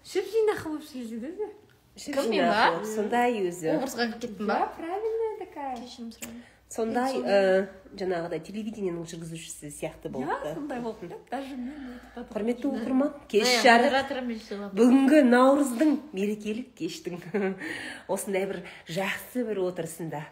Жіп жинақы болып сөйлейді өзі. Кім, мен ба? Сондай өзі. Образға кіріп кеттім ба? Да, правильная такая. Кешірім сұраймын. Сондай жаңағыдай телевидениенің жүргізушісі сияқты Иә, болыпты. Сондай болып та, даже мен өйтіп отырмын. Құрметті оқырман, кеш жарық. Бүгінгі наурыздың мерекелік кештің осындай бір жақсы бір отырысында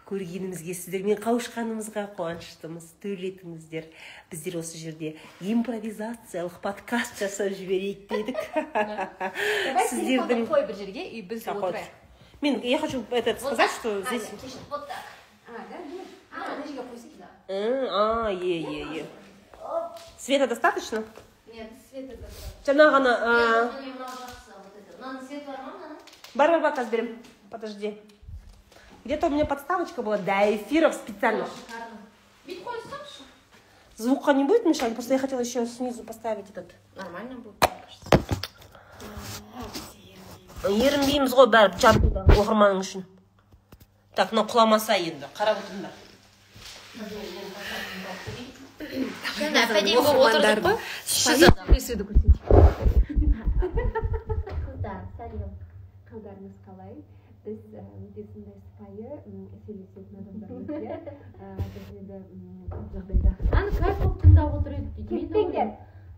көргенімізге, сіздермен қауышқанымызға қуаныштымыз. Төрлетіңіздер, біздер осы жерде импровизациялық подкаст жасап жіберейік дедік. Давай Сіздердің телефонды қой бір жерге, и біз Так, вот. отырайық. Мен я хочу этот сказать, что здесь Вот так. А, да? А, ана жерге қойсай. А, е, е, е. Света достаточно? Нет, свет это. Жаңа ғана Міне, мынау жақсы, вот это. Мынаның свет бар ма, мынаның? Бар, бар, бар, қазір беремін. Подожди, где то у меня подставочка была для эфиров специально. Шикарно. Бүйтіп қойсаңшы. Звука не будет мешать? Просто я хотела еще снизу поставить этот. Нормально будет, мне кажется. Ерінбейміз ғой бәрі жабдуда оқырманың үшін. Так, мынау құламаса енді, қарап отырыңдар. Енді әп әдемі болып отырдық қой. 300 адам. Сөйлесуді көрсетейік. Қыздар, сәлем. Қалдарыңыз қалай? Біз өте сондай сыпайы сөйлесетін адамдармыз, иә. Біз енді көп жағдайда Аны кайф болып тыңдап отыр едік дейді. «Кетпеңдер,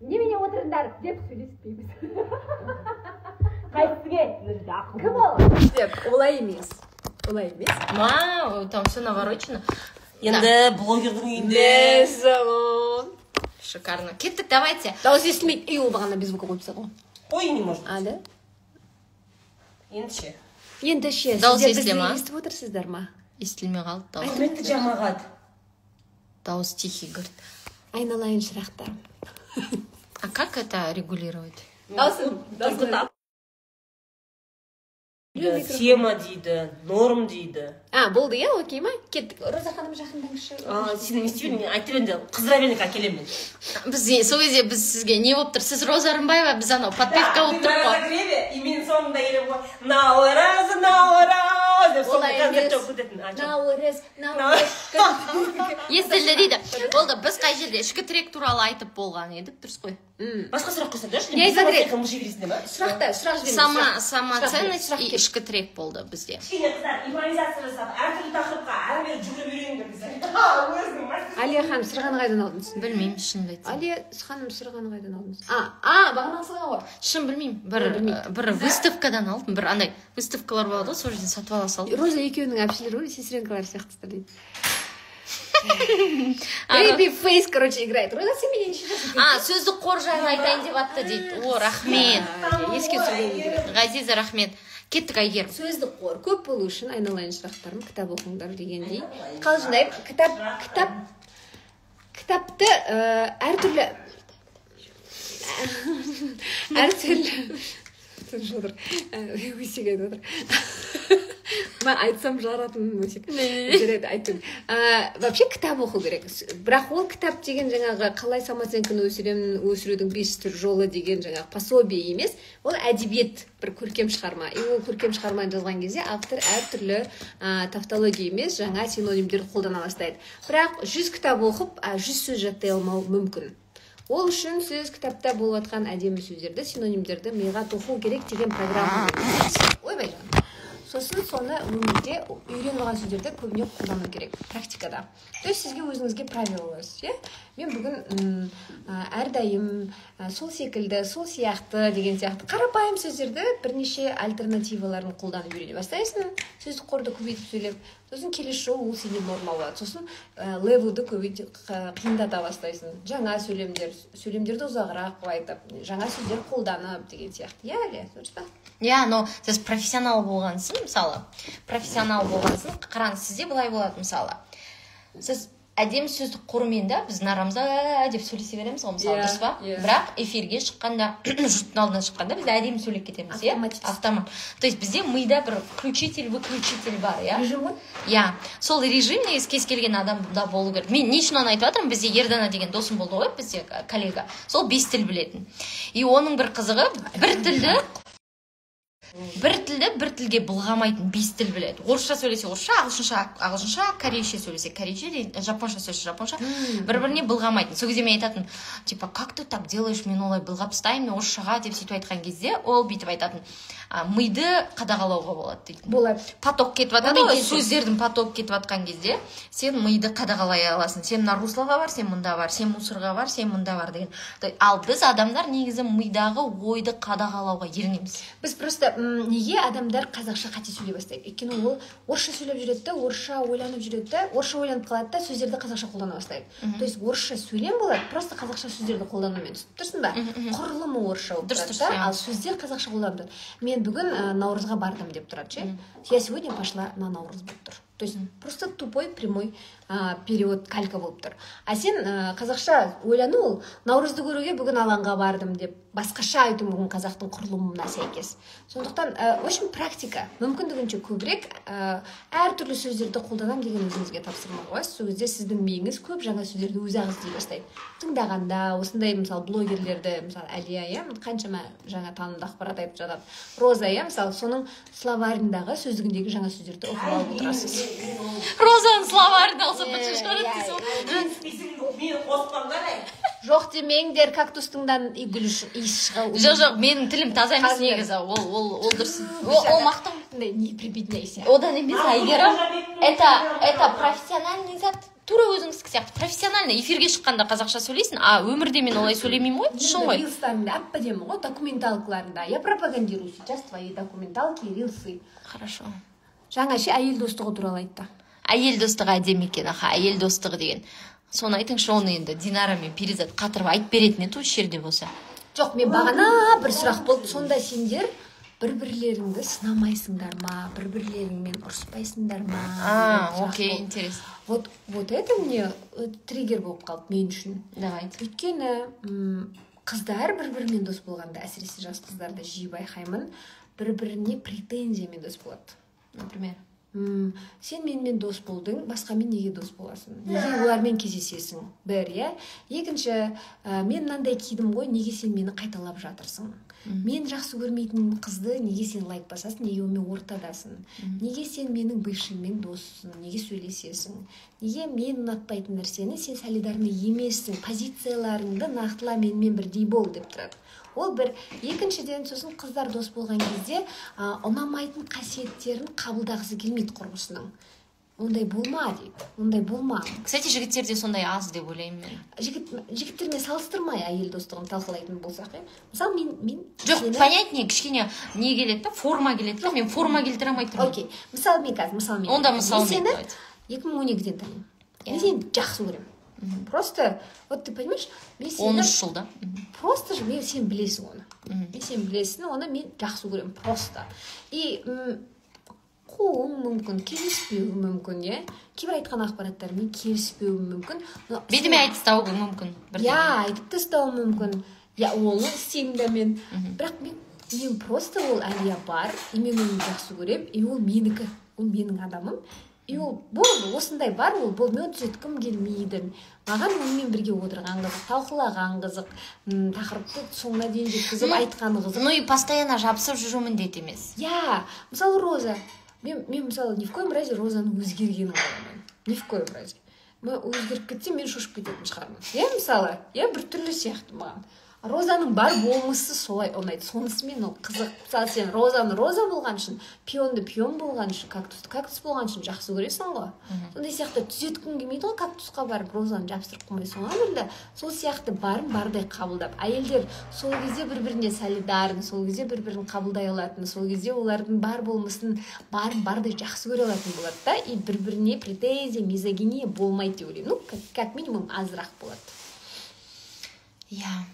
немене отырыңдар» деп сөйлеспейміз. Қайсыге? Мына жерде ақыл. Кім ол деп, олай емес, олай емес. Ма, там все наворочено. Енді блогердің үйінде. Мәссаған. Шикарно. Кеттік, давайте. Дауыс естілмейді. Ей, ол бағана без звука қойып тастады ғой. Ой, не может. А, да. Енді ше? Енді ше? Дауыс Сіздер естіле бізді ма? естіп отырсыздар ма? Естілмей қалды дауыс. Құрметті жамағат. Дауыс тихий, говорит. Айналайын шырақтарым. А как это регулировать? Дауысын. Тема дейді, норм дейді. А, болды, иә, окей ма? Кеттік. Роза ханым, жақындаңызшы. А, сен не істей бер, мен айтып енді қыздыра берейін, әкелемін мен. Біз сол кезде, біз сізге не болып тұр? Сіз Роза Рымбаева, біз анау подпевка болып Ты тұрық на қой. разогреве, и мен соңында келемін ғой, «Наурыз, наурыз» деп, Олай соңында концерт емес. жауып кететін. А, жоқ. Наурыз, наурыз. Естілді дейді. Болды, біз қай жерде ішкі тірек туралы айтып болған едік, дұрыс қой? Басқа сұрақ қойсаңдаршы. Не, смотри. Қымыз жібересіңдер ма? Сұрақта сұрақ жіберіңіз. Сама Сұрақ. Самоценность Сұрақ и кел. ішкі тірек болды бізде. Кішкене, қыздар, импровизация жасап, әртүрлі тақырыпқа әрі бері жүгіріп үйреніңдер біздер. Өзінің мастер. Алия ханым, сырғаны қайдан алдыңыз? Білмеймін, шынымды айтсам. Алия ханым, сырғаны қайдан алдыңыз? А, бағанағы сырға ғой. Шын білмеймін, бір Білмейді. бір выставкадан алдым. Бір андай выставкалар болады ғой, сол жерден сатып ала салдым. Роза екеуінің әпшелері ғой, сестренкалары сияқтысыздар дейді. Baby face, короче, играет. Роза, сен менен неше жасың? А, сөздік қор жайлы айтайын деп атты дейді. О, рахмет. Еске түсірген керек. Ғазиза, рахмет. Кеттік, Әйгерім. Сөздік қор көп болу үшін, айналайын шырақтарым, кітап оқыңдар дегендей қалжыңдаймын. Кітапты әртүрлі әртүрлі тыныш отыр. Өсек айтып отыр. Мен айтсам, жаратын өсек. Жарайды, айттым. Вообще кітап оқу керек. Бірақ ол кітап деген жаңағы «Қалай самооценканы өсіремін, өсірудің бес түр жолы» деген жаңағы пособие емес, ол әдебиет, бір көркем шығарма. И ол көркем шығарманы жазған кезде автор әртүрлі тавтология емес, жаңа синонимдер қолдана бастайды. Бірақ 100 кітап оқып, 100 сөз жаттай алмау мүмкін. Ол үшін сіз кітапта болып жатқан әдемі сөздерді, синонимдерді миға тоқу керек деген программа. Ойбай жаным. Сосын соны өмірде үйреніп алған сөздерді көбіне қолдану керек практикада. То есть сізге, өзіңізге правила қоясыз, иә: мен бүгін әрдайым сол секілді, сол сияқты деген сияқты қарапайым сөздерді бірнеше альтернативаларын қолданып үйрене бастайсың, сөздік қорды көбейтіп сөйлеп. Сосын келесі жолы ол сенде норма болады. Сосын левелді көбейте, қиындата бастайсың, жаңа сөйлемдер, сөйлемдерді ұзағырақ қылып айтып, жаңа сөздер қолданып деген сияқты, иә, Әлия, дұрыс па? Иә, но сіз профессионал болғансың, мысалы, профессионал болғансың. Қараңыз, сізде былай болады: мысалы, сіз әдемі сөздік қормен да, біз арамызда «ә» деп сөйлесе береміз ғой, мысалы, Иә, дұрыс па? Иә. Бірақ эфирге шыққанда, жұрттың алдына шыққанда біз әдемі сөйлеп кетеміз, иә. Автоматически. Автомат. То есть бізде мида бір включитель выключитель бар, иә. Режим ғой. Иә, сол режим негізі кез келген адамда болу керек. Мен не үшін оны айтып жатырмын? Бізде Ердана деген досым болды ғой, бізде коллега, сол бес тіл білетін. И оның бір қызығы, бір тілді Бір тілді бір тілге былғамайтын бес тіл біледі. Орысша сөйлесе орысша, ағылшынша ағылшынша, корейше сөйлесе корейше, жапонша сөйлесе жапонша, бір біріне былғамайтын. Сол кезде мен айтатын, типа, «Как ты так делаешь? Мен олай былғап тастаймын орысшаға», — деп. Сөйтіп айтқан кезде ол бүйтіп айтатын: «Миды қадағалауға болады», — дейтін. Болады. Поток кетіп жатады Онымен ғой. келісемін. Сөздердің поток кетіп жатқан кезде сен миды қадағалай аласың: сен мына руслоға бар, сен мында бар, сен мусорға бар, сен мында бар деген. Ал біз, адамдар, негізі мидағы ойды қадағалауға ерінеміз. Біз просто неге адамдар қазақша қате сөйлей бастайды? Өйткені ол орысша сөйлеп жүреді да, орысша ойланып жүреді да, орысша ойланып қалады да, сөздерді қазақша қолдана бастайды. То есть орысша сөйлем болады, просто қазақша сөздерді қолданумен, түсініп тұрсың ба? Құрылымы орысша болып Дұрыс, тұрады дұрыс, да, иә. ал сөздер қазақша қолданып тұрады. «Мен бүгін наурызға бардым» деп тұрады ше, «Я сегодня пошла на наурыз» болып тұр. То есть просто тупой прямой перевод, калька болып тұр. А сен қазақша ойлану, ол «Наурызды көруге бүгін алаңға бардым» деп басқаша айту мүмкін, қазақтың құрылымына сәйкес. Сондықтан в общем, практика. Мүмкіндігінше көбірек әртүрлі сөздерді қолданамын деген өзіңізге тапсырма қоясыз. Сол кезде сіздің миыңыз көп жаңа сөздерді өзі ақ іздей бастайды тыңдағанда. Осындай, мысалы, блогерлерді, мысалы, Әлия, иә, қаншама жаңа танымды ақпарат айтып жатады, Роза, иә, мысалы, соның словарындағы, сөздігіндегі жаңа сөздерді оқып алып отырасыз. Розаның словарын алса, быт шығарады дейсің ғой. Мені қоспаңдар, әй. Жоқ демеңдер, кактустыңдан и гүл иіс шыға. Жоқ, менің тілім таза емес. Қазір. Негізі ол дұрыс, ол мақтау. Мындай не прибедняйся. Одан емес, Әйгерім, это профессиональный зат. Тура өзіңіздікі сияқты профессионально эфирге шыққанда қазақша сөйлейсің, а өмірде мен олай сөйлемеймін ғой, шын ғой. Рилстарыңда әп әдемі ғой, документалкаларында. Я пропагандирую сейчас твои документалки и рилсы. Хорошо. Жаңа ше, әйел достығы туралы айтты. Әйел достығы әдемі екен. Аха, әйел достығы деген, соны айтыңызшы. Оны енді Динара мен Перизат қатырып айтып беретін еді осы жерде болса. Жоқ, мен бағана бір сұрақ болды: сонда сендер бір бірлеріңді сынамайсыңдар ма, бір бірлеріңмен ұрыспайсыңдар ма А, деген сұрақ окей. болды. Интересно. Вот это мне триггер болып қалды мен үшін. Давайте. Өйткені қыздар бір бірімен дос болғанда, әсіресе жас қыздарды жиі байқаймын, бір біріне претензиямен дос болады. Например? Сен менімен дос болдың, басқамен неге дос боласың, неге олармен кездесесің? Бір, иә. Екінші, мен мынандай кидім ғой, неге сен мені қайталап жатырсың? Мен жақсы көрмейтін қызды неге сен лайк басасың, неге онымен ортадасың? Неге сен менің бывшийіммен доссың, неге сөйлесесің? Неге мен ұнатпайтын нәрсені сен солидарный емессің? Позицияларыңды нақтыла, менімен бірдей бол деп тұрады. Ол бір. Екіншіден, сосын қыздар дос болған кезде ұнамайтын қасиеттерін қабылдағысы келмейді құрбысының. «Ондай болма», — дейді, «ондай болма». Кстати, жігіттерде сондай аз деп ойлаймын мен. Жігіттермен салыстырмай, әйел достығын талқылайтын болсақ, иә, мысалы, мен Жоқ, сені- понятнее кішкене не келеді да, форма келеді да, мен форма келтіре алмай тұрмын. Окей, мысалы, мен қазір, мысалы, мен Онда мен мысалмен сені давайте. 2012-ден танимын. Мен сені жақсы көремін просто. Вот ты понимаешь, мен сені 13 жыл да. Просто же мен, сен білесің оны, мен, сен білесің оны, мен жақсы көремін просто. И қууым мүмкін, келіспеуім мүмкін, иә, кейбір айтқан ақпараттарымен келіспеуім мүмкін, но Бетіме айтып тастауы мүмкін бірдеңе. Иә, айтып тастауым мүмкін, иә, оны істеймін да мен. Бірақ мен просто ол Әлия бар, и мен оны жақсы көремін, и ол менікі, ол менің адамым, и ол болды, осындай бар, ол болды. Мен оны түзеткім келмейді. Маған онымен бірге отырған қызық, талқылаған қызық, тақырыпты соңына дейін жеткізіп айтқан қызық. Ну и постоянно жабысып жүру міндет емес. Иә, мысалы, Роза, мен, мысалы, ни в коем разе Розаның өзгергенін қаламаймын, ни в коем разе. Мен өзгеріп кетсе, мен шошып кететін шығармын, иә, мысалы, иә, біртүрлі сияқты. Маған Розаның бар болмысы солай ұнайды, сонысымен ол қызық. Мысалы, сен Розаны Роза болған үшін, пионды пион болған үшін, кактусты кактус болған үшін жақсы көресің ғой. Сондай сияқты түзеткің келмейді ғой, кактусқа барып розаны жабыстырып қоймайсың ғой өмірде. Сол сияқты барын бардай қабылдап, әйелдер сол кезде бір біріне солидарны, сол кезде бір бірін қабылдай алатын, сол кезде олардың бар болмысын, барын бардай жақсы көре алатын болады да, и бір біріне претензия, мизогиния болмайды деп ойлаймын. Ну, как минимум азырақ болады. Иә.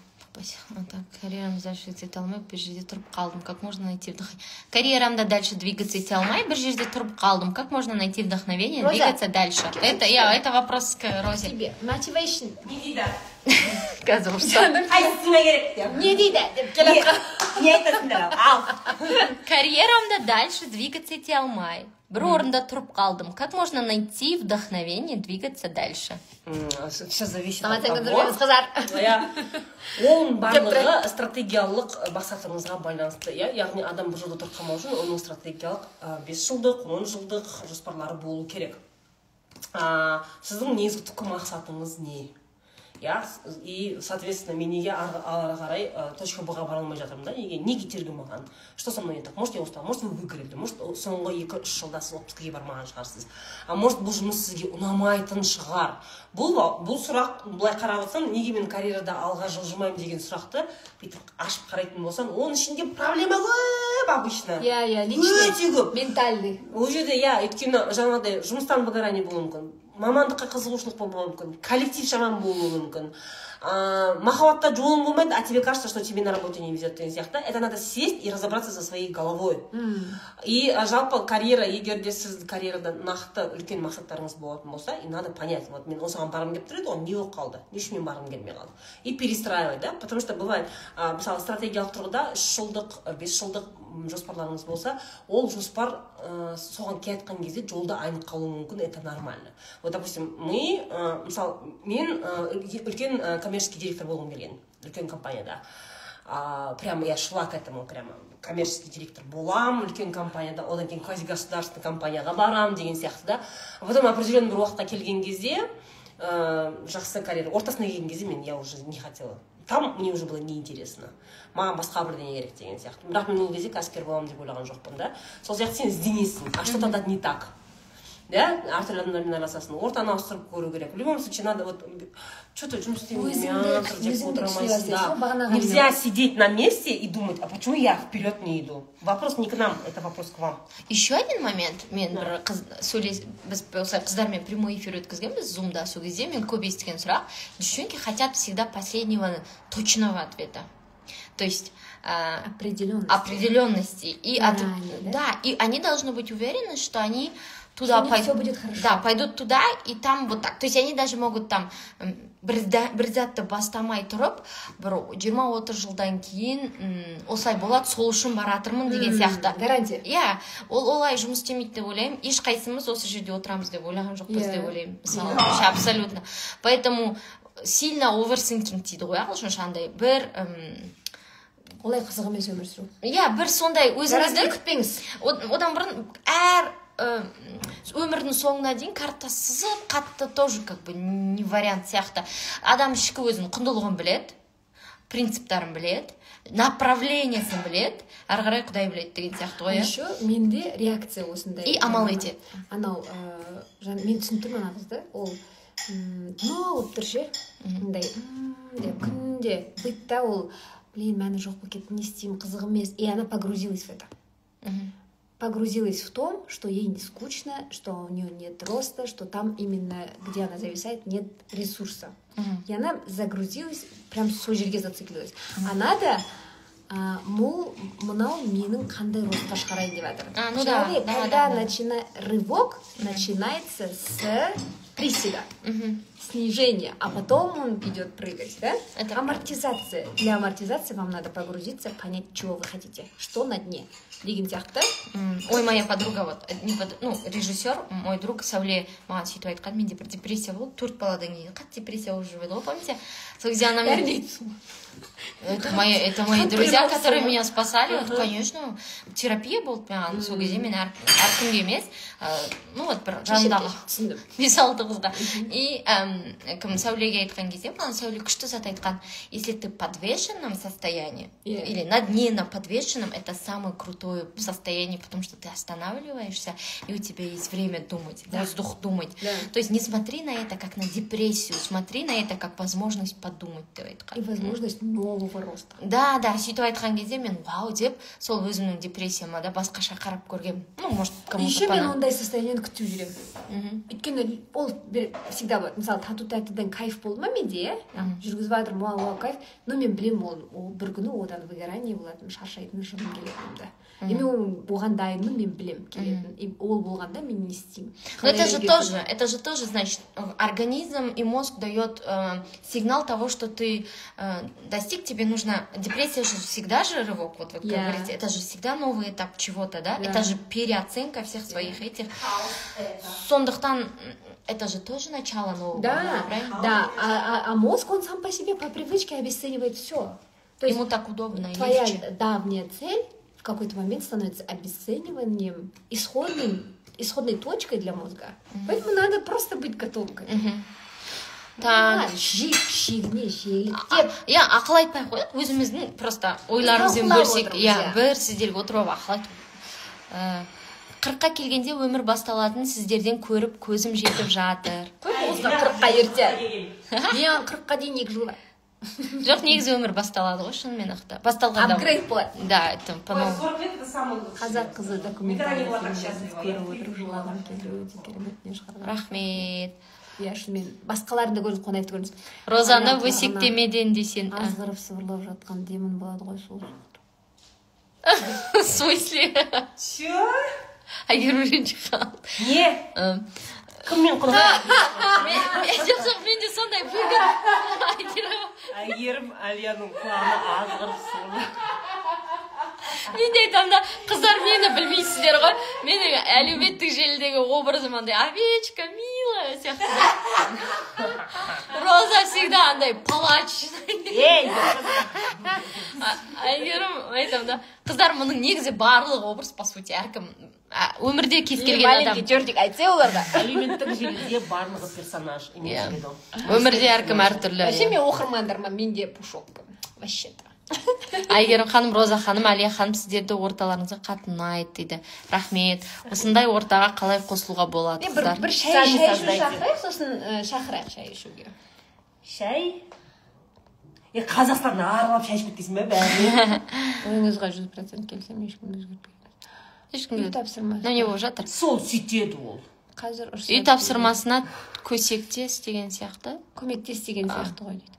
Вот так, карьерамды дальше ете алмай, бір жерде тұрып қалдым. Как можно найти вдохновение? Карьерамда дальше двигаться ете алмай, бір жерде тұрып қалдым. Как можно найти вдохновение, Роза, двигаться дальше? Это, я, это вопрос к Розе. Тебе motivation. Не дейді? Қазір ұрысамын. Қайсысына керек деп? Не дейді деп келе жатқан. Не айтасыңдар? Ал. Карьерамда дальше двигаться ете алмай, бір орында тұрып қалдым. Как можно найти вдохновение двигаться дальше? Все зависит от Самооценка того. түсірмеңіз, қыздар. Иә, оның барлығы стратегиялық мақсатыңызға байланысты, иә. Яғни адам бір жолда тұрып қалмау үшін оның стратегиялық 5 жылдық, 10 жылдық жоспарлары болу керек. Сіздің негізгі түпкі мақсатыңыз не, иә? И соответственно, мен неге ары қарай точка Б ға бара алмай жатырмын да, неге, не кедергі маған, что со мной не так? Может, я устала, может, вы выгорели, может, соңғы 2-3 жылда сіз отпускіге бармаған шығарсыз, а может, бұл жұмыс сізге ұнамайтын шығар. Бұл сұрақ, былай қарап отырсаң, неге мен карьерада алға жылжымаймын деген сұрақты бүйтіп ашып қарайтын болсаң, оның ішінде проблема көп обычно. Иә, иә, личный. Өте көп. Ментальный. Ол жерде, иә, өйткені жаңағыдай жұмыстан выгорание болуы мүмкін, мамандыққа қызығушылық болмауы мүмкін, коллектив жаман болуы мүмкін, махаббатта жолың болмайды, а тебе кажется, что тебе на работе не везет деген сияқты. Это надо сесть и разобраться со своей головой. И жалпы карьера, егер де сіз карьерада нақты үлкен мақсаттарыңыз болатын болса, и надо понять: вот мен осыған барғым келіп тұр еді ғой, не болып қалды, не үшін мен барғым келмей қалды, и перестраивать, да. Потому что бывает, мысалы, стратегиялық тұрғыда 3 жылдық, 5 жылдық жоспарларыңыз болса, ол жоспар соған келе жатқан кезде жолда айнып қалуы мүмкін, это нормально. Вот, допустим, мы, мысалы, мен үлкен коммерческий директор болғым келген үлкен компанияда. Прямо я шла к этому, прямо коммерческий директор болам үлкен компанияда, одан кейін квазигосударственный компанияға барам деген сияқты да. А потом определенный бір уақытқа келген кезде, жақсы карьера ортасына келген кезде, мен, я уже не хотела там, мне уже было неинтересно, маған басқа бірдеңе керек деген сияқты. Бірақ мен ол кезде кәсіпкер боламын деп ойлаған жоқпын да. Сол сияқты сен ізденесің, а что тогда не так, да? Әртүрлі адамдармен араласасың, ортаны ауыстырып көру керек. В любом случае надо вот что то жұмыс істемеймін Өзіңді- деп өзіңді отыра түсіне алмайсың бастайсың да. ғой, бағанағы Нельзя әңгіме. сидеть на месте и думать: а почему я вперед не иду? Вопрос не к нам, это вопрос к вам. Еще один момент. Мен бір қыз сөйлес, біз осылай қыздармен прямой эфир өткізгенбіз зумда. Сол кезде мен көп естіген сұрақ: девчонки хотят всегда последнего точного ответа, то есть Определенность. Определенности и от, Заранее, да? Да, и они должны быть уверены, что они туда Что у них всё будет хорошо. Да, пойдут туда, и там вот так. То есть они даже могут там бір затты бастамай тұрып, бір 20-30 жылдан кейін осылай болады, сол үшін баратырмын деген сияқты. Гарантия. Иә, ол олай жұмыс істемейді деп ойлаймын. Ешқайсымыз осы жерде отырамыз деп ойлаған жоқпыз деп ойлаймын, мысалы, вообще абсолютно. Поэтому сильно overthinking дейді ғой ағылшынша, андай бір Олай қызық емес өмір сүру. Иә, бір сондай Гарантия өзіңіздің күтпеңіз. Одан бұрын әр өмірдің соңына дейін карта сызып қатты тоже как бы не вариант сияқты. Адам ішкі өзінің құндылығын біледі, принциптарын біледі, направлениесін біледі, ары қарай құдай біледі деген сияқты ғой, иә. Еще менде реакция осындай. И амал етеді. Анау мен түсініп тұрмын ана қызды. Ол дно болып тұр ше, мындай деп күнде бытта. Ол: блин, мәні жоқ болып кетті, не істеймін, қызық емес. И она погрузилась в это, погрузилась в том, что ей не скучно, что у нее нет роста, что там именно, где она зависает, нет ресурса. И она загрузилась, прям сол жерге зациклилась. А надо, мол, мынау менің қандай ростқа шығарайын деп жатыр. А, ну да, Человек, да, когда да, да. Рывок начинается с приседа, снижения, а потом он идет прыгать, да? Это Амортизация. Для амортизации вам надо погрузиться, понять, чего вы хотите, что на дне деген сияқты. Ой, моя подруга, вот, не под... ну, режиссер, мой друг Сәуле маған сөйтіп айтқан. Менде бір депрессия болды, төрт баладан кейін қатты депрессия болып жүріп еді ғой, помните? Сол кезде она мне Бәріне айтсын. Это мои Хан друзья, прервался. которые меня спасали. Вот, конечно, терапия болды маған сол кезде. Мен әркімге емес, ну вот бір жанымдағы Түсіндім. бес алты қызға. И кім, Сәулеге айтқан кезде, маған Сәуле күшті зат айтқан: если ты в подвешенном состоянии или на дне, на подвешенном, это самое крутое состояние, потому что ты останавливаешься, и у тебя есть время думать, воздух думать. То есть не смотри на это как на депрессию, смотри на это как возможность подумать деп айтқан. И возможность нового роста. Да, сөйтіп айтқан кезде мен вау деп, сол өзімнің депрессияма да басқаша қарап көргенмін. Ну, может, кому-то Еще мен ондай состояниені күтіп жүремін. Өйткені ол всегда болады. Мысалы, Мысалы, тату тәттіден кайф болды ма менде, иә, жүргізіп жатырмын, вау, вау, кайф. Но мен білемін, ол бір күні одан выгорание болатынын, шаршайтынын, жыным келетінімді. И мен оған дайынмын, мен білемін келетінін. И ол болғанда мен не істеймін? Но это же тоже, значит, организм и мозг дает сигнал того, что ты достиг, тебе нужно. Депрессия же всегда же рывок, вот как говорите, это же всегда новый этап чего-то, да? Да. Это же переоценка всех своих этих. Сондықтан это же тоже начало нового, правильно? Да, а мозг, он сам по себе, по привычке обесценивает все. То есть Ему так удобно и твоя легче. Давняя цель в какой-то момент становится обесцениванием, исходной точкой для мозга. Поэтому надо просто быть готовым к этому. Так. Шегіне шегіліп. Иә, ақыл айтпай ақ қояйық, өзіміздің просто ойларымызбен Талқылап бөлсек. отырмыз, Иә, иә. бір сіздерге отырып алып ақыл айтып. 40-қа келгенде өмір басталатынын сіздерден көріп, көзім жетіп жатыр. Қой, осыдан 40-қа ерте. Мен 40-қа дейін 2 жыл бар. Жоқ, негізі өмір басталады ғой, шынымен ақ та басталғанда. Апгрейд болады. Да, это по-новому. 40 лет — это самый лучший. «Қазақ қызы» документальный Никогда не была так фильмдерін счастлива. көріп отырып жылағым келді, өте керемет не шығарған. Рахмет. Иә, шынымен, басқаларын да көріңіз, Қонаевты көріңіз. Розаны Аяқ өсектемеден десең. Азғырып сыбырлап жатқан демон болады ғой сол. В смысле? Че? Әйгерім ренжіп қалды. Не? Кіммен құлға? Жоқ, менде сондай выгод, Әйгерім. Әйгерім Әлияның құлағына азғырып сыбырлап. Мен де айтамын да, қыздар, мені білмейсіздер ғой, менің әлеуметтік желідегі образым андай овечка милая сияқты, Роза всегда андай палач. Ей! Әйгерім, айтамын да, қыздар, мұның негізі барлық образ, по сути, әркім өмірде кез келген адам. Чертик айтса оларға. Әлеуметтік желіде барлығы персонаж, имейте в виду. Өмірде әркім әртүрлі. Вообще мен оқырмандарыма, мен де пушокпын вообще то. Әйгерім ханым, Роза ханым, Әлия ханым, сіздерді орталарыңызға қатты ұнайды дейді. Рахмет. Осындай ортаға қалай қосылуға болады, Мен бір, қыздар? бір шай, Сами шай ішу создайте. шақырайық, сосын шақырайық шай ішуге. Шай? Е, Қазақстанды аралап шай ішіп кетпейсің ба бәріне? Ойыңызға 100% келісемін, ешкімді өзгертпейді. Ешкім Үй тапсырмасы. Мынау не болып жатыр? Сол сөйтеді ол. Қазір ұрысады. Үй тапсырмасына көсектес деген сияқты. Көмектес деген сияқты ғой дейді.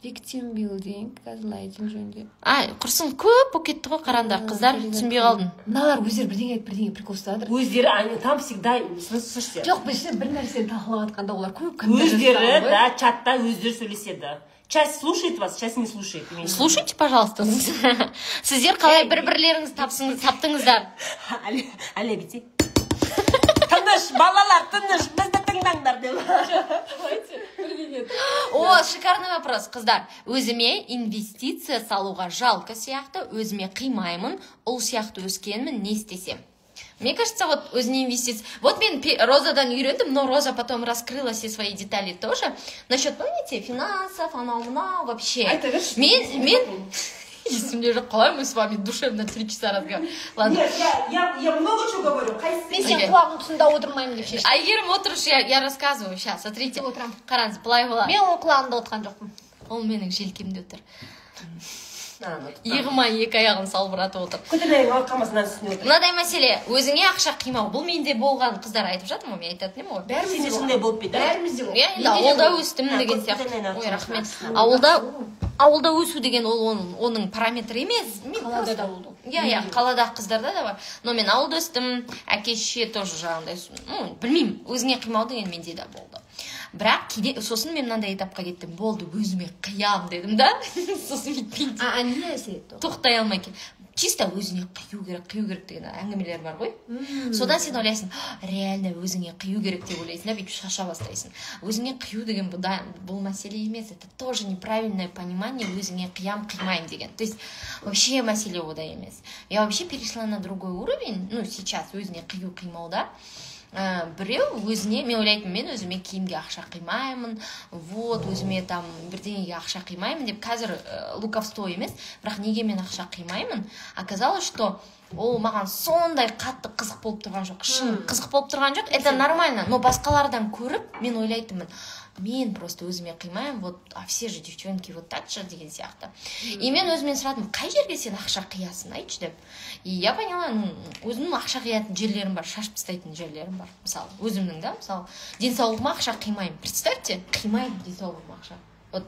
Victim building, газлайтинг жөнінде. А, құрсын, көп болып кетті ғой, қараңдар, қыздар, түсінбей қалдым. Мыналар өздері бірдеңе айтып, бірдеңе прикол ұстап жатыр. Өздері, они там всегда, слышите? Жоқ, біз бір нәрсені талқылап жатқанда олар көп комментарий Өздері, жазып ғой. Да, чатта өздері сөйлеседі. Часть слушает вас, часть не слушает. Имейте в виду. Слушайте, пожалуйста. Сіздер қалай бір бірлеріңізді таптыңыздар? Әлия, Әлия бүйтсе. Тыныш, балалар, тыныш, бізді тыңдаңдар деп. О, шикарный вопрос, қыздар. Өзіме инвестиция салуға жалко сияқты, өзіме қимаймын, ұл сияқты өскенмін, не істесем? Мне кажется, вот өзіне инвестиция. Вот мен Розадан үйрендім, но Роза потом раскрыла все свои детали тоже. Насчет, помните, финансов, анау мынау вообще. Айта берші. Мен есімде жоқ, қалай мы с вами душевно 3 часа разговариваем. Ладно. Нет, я много чего говорю. Қайсысы? Мен сен Окей. құлағың тұсында отырмаймын деп шештім. Әйгерім, отыршы, я рассказываю сейчас, смотрите. Отырамын. Қараңыз, былай болады. Мен оның құлағында отырған жоқпын. Ол менің желкемде отыр. Иығыма екі аяғын салбыратып отыр. Көтермей қалмасын, мынаның үстіне отыр. Мынадай мәселе, өзіңе ақша қимау, бұл менде болған, қыздар, айтып жатырмын ғой, мен айтатын едім ғой. Сенде сондай болып па еді? Бәрімізде болды. Иә, енді ауылда өстім А, деген көп сияқты. көтермей Ой, рахмет. ақша. Ауылда өсу деген ол оның параметрі емес. Мен Қалада просто- да болды. Иә, қаладағы қыздарда да бар, но мен ауылда өстім, әке шеше тоже жаңағындай, ну, білмеймін, өзіңе қимау деген менде де болды. Бірақ кейде сосын мен мынандай этапқа кеттім: болды, өзіме қиям дедім да, сосын бүйтпейін. А не әсер етті? Тоқтай алмай чисто өзіңе қию керек, қию керек деген әңгімелер бар ғой. Содан сен ойлайсың: «А, реально өзіңе қию керек», — деп ойлайсың да, бүйтіп шаша бастайсың. Өзіңе қию деген бұл, да, бұл мәселе емес, это тоже неправильное понимание, өзіңе қиям, қимаймын деген. То есть вообще мәселе ода емес. Я вообще перешла на другой уровень, ну, сейчас өзіңе қию, қимауда біреу өзіне, мен ойлайтынмын, мен өзіме киімге ақша қимаймын, вот өзіме там бірдеңеге ақша қимаймын деп. Қазір лукавство емес, бірақ неге мен ақша қимаймын? Оказалось, что ол маған сондай қатты қызық болып тұрған жоқ, шын қызық болып тұрған жоқ. Это нормально, но басқалардан көріп мен ойлайтынмын. Мен просто өзіме қимаймын, вот, а все же девчонки вот так же деген сияқты. И мен өзімнен сұрадым: «Қай жерге сен ақша қиясың, айтшы», – деп. И я поняла, ну, өзімнің ақша қиятын жерлерім бар, шашып тастайтын жерлерім бар. Мысалы, өзімнің да, мысалы, денсаулығыма ақша қимаймын. Представьте, қимаймын денсаулығыма ақша. Вот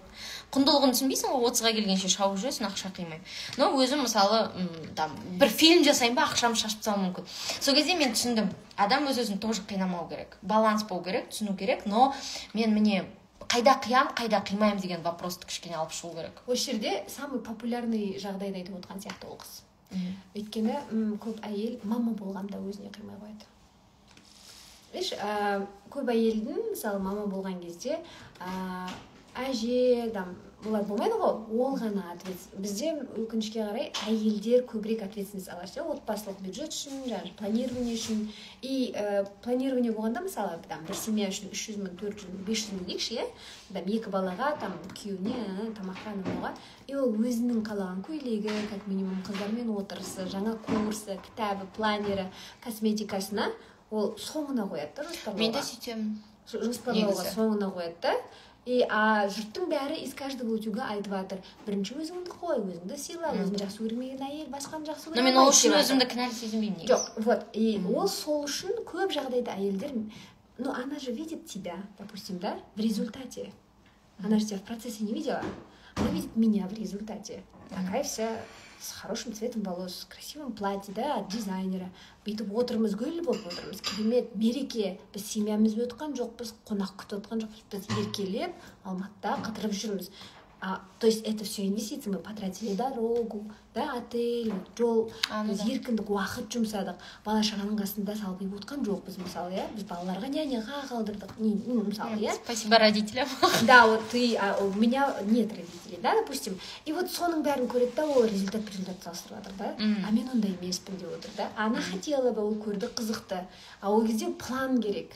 құндылығын түсінбейсің ғой, 30-ға келгенше шауып жүресің, ақша қимаймын. Но өзім, мысалы, там бір фильм жасаймын ба, ақшамды шашып тастауым мүмкін. Сол кезде мен түсіндім: адам өз өзін тоже қинамау керек, баланс болу керек, түсіну керек. Но мен, міне, қайда қиям, қайда қимаймын деген вопросты кішкене алып шығу керек. Осы жерде самый популярный жағдайды айтып отырған сияқты ол қыз, өйткені көп әйел мама болғанда өзіне қимай қояды. Видишь, көп әйелдің, мысалы, мама болған кезде, әже там олар болмайды ғой, ол ғана бізде, өкінішке қарай, әйелдер көбірек ответственность алады ше, отбасылық бюджет үшін, жаңағы планирование үшін. И планирование болғанда, мысалы, там бір семья үшін 300 000, 400 000, 500 000 дейікші, иә, там екі балаға, там күйеуіне, тамаққа, анау мынауға. И ол өзінің қалаған көйлегі, как минимум қыздармен отырысы, жаңа курсы, кітабы, планері, косметикасына ол соңына қояды да жоспарлауға. Мен де сөйтемін. Жоспарлауға Негізі. соңына қояды да. И а жұрттың бәрі из каждого утюга айтып жатыр: бірінші өзіңді қой, өзіңді сыйла, өзін жақсы көрмеген әйел басқаны жақсы көре Но мен ол алмайды үшін деп жатыр. өзімді кінәлі сезінбеймін негізі. Жоқ, вот, и ол сол үшін көп жағдайда әйелдер, ну, она же видит тебя, допустим, да, в результате. Она же тебя в процессе не видела. Она видит меня в результате, такая вся с хорошим цветом волос, с красивым платье, да, от дизайнера. Бүйтіп отырмыз, гүл болып отырмыз, керемет мереке. Біз семьямызбен отқан жоқпыз, қонақ күтіп отқан жоқпыз, біз еркелеп Алматыда қыдырып жүрміз. А, то есть это все инвестиции, мы потратили дорогу, да, отель, жол, А, ну біз да. еркіндік, уақыт жұмсадық, бала шағаның қасында салбиып отқан жоқпыз, мысалы, иә, біз балаларға няняға қалдырдық, не, ну, мысалы, иә. Спасибо родителям. Да, вот ты, а у меня нет родителей, да, допустим. И вот соның бәрін көреді да, ол результат, результат салыстырып жатыр да. А мен ондай емеспін деп отыр да. Она хотела бы, ол көрді, қызықты. А ол кезде план керек.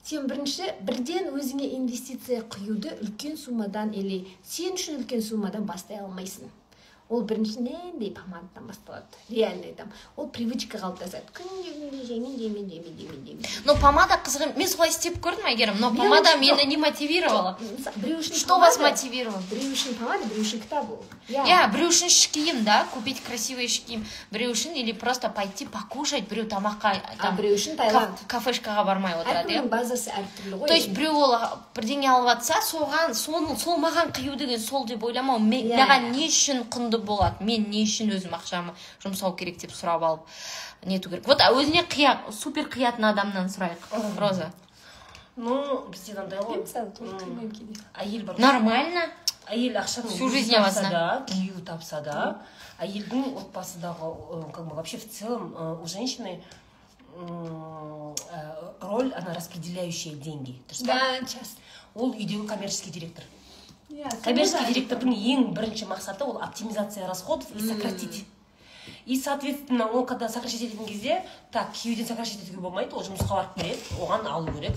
Сен бірінші бірден өзіңе инвестиция құюды үлкен суммадан или сен үшін үлкен суммадан бастай алмайсың. Ол бірінші нендей помададан басталады, реально айтамын. Ол привычка қалыптасады, күнде, күнде жаймен, жаймен, жаймен, жаймен, жаймен. Но помада қызық, мен солай істеп көрдім, Әйгерім, но Мен помада үшін мені не мотивировала. Біреу үшін Что вас помада, мотивировало? Біреу үшін помада, біреу үшін кітап ол, иә. Иә, біреу үшін іш киім да, купить красивый іш киім біреу үшін, или просто пойти покушать, біреу тамаққа А там біреу үшін Таиланд. Кафешкаға бармай отырады, иә. Әркімнің базасы әртүрлі ғой. То есть біреу ол бірдеңе алып жатса, соған, соны, сол маған қию деген сол деп ойламау. Маған не үшін құнды болады, мен не үшін өзім ақшамы жұмсау керек деп сұрап алып нету керек. Вот, а өзіне қия, супер қиятын адамнан сұрайық, Роза. Ну, бізде мынандай ғой. Мен, мысалы, тоже қимаймын кейде. Әйел бар. Нормально. Әйел ақшаны Всю өзі жизнь я вас тапса да, күйеуі тапса да, әйелдің отбасыдағы, как бы вообще в целом у женщины роль, она распределяющая деньги, дұрыс па? Да, часто. Ол үйдегі коммерческий директор. Иә. Коммерческий директордың ең бірінші мақсаты – ол оптимизация расходов и сократить. И, соответственно, ол когда сокращать ететін кезде, так, күйеуден сокращать етуге болмайды, ол жұмысқа барып келеді, оған алу керек,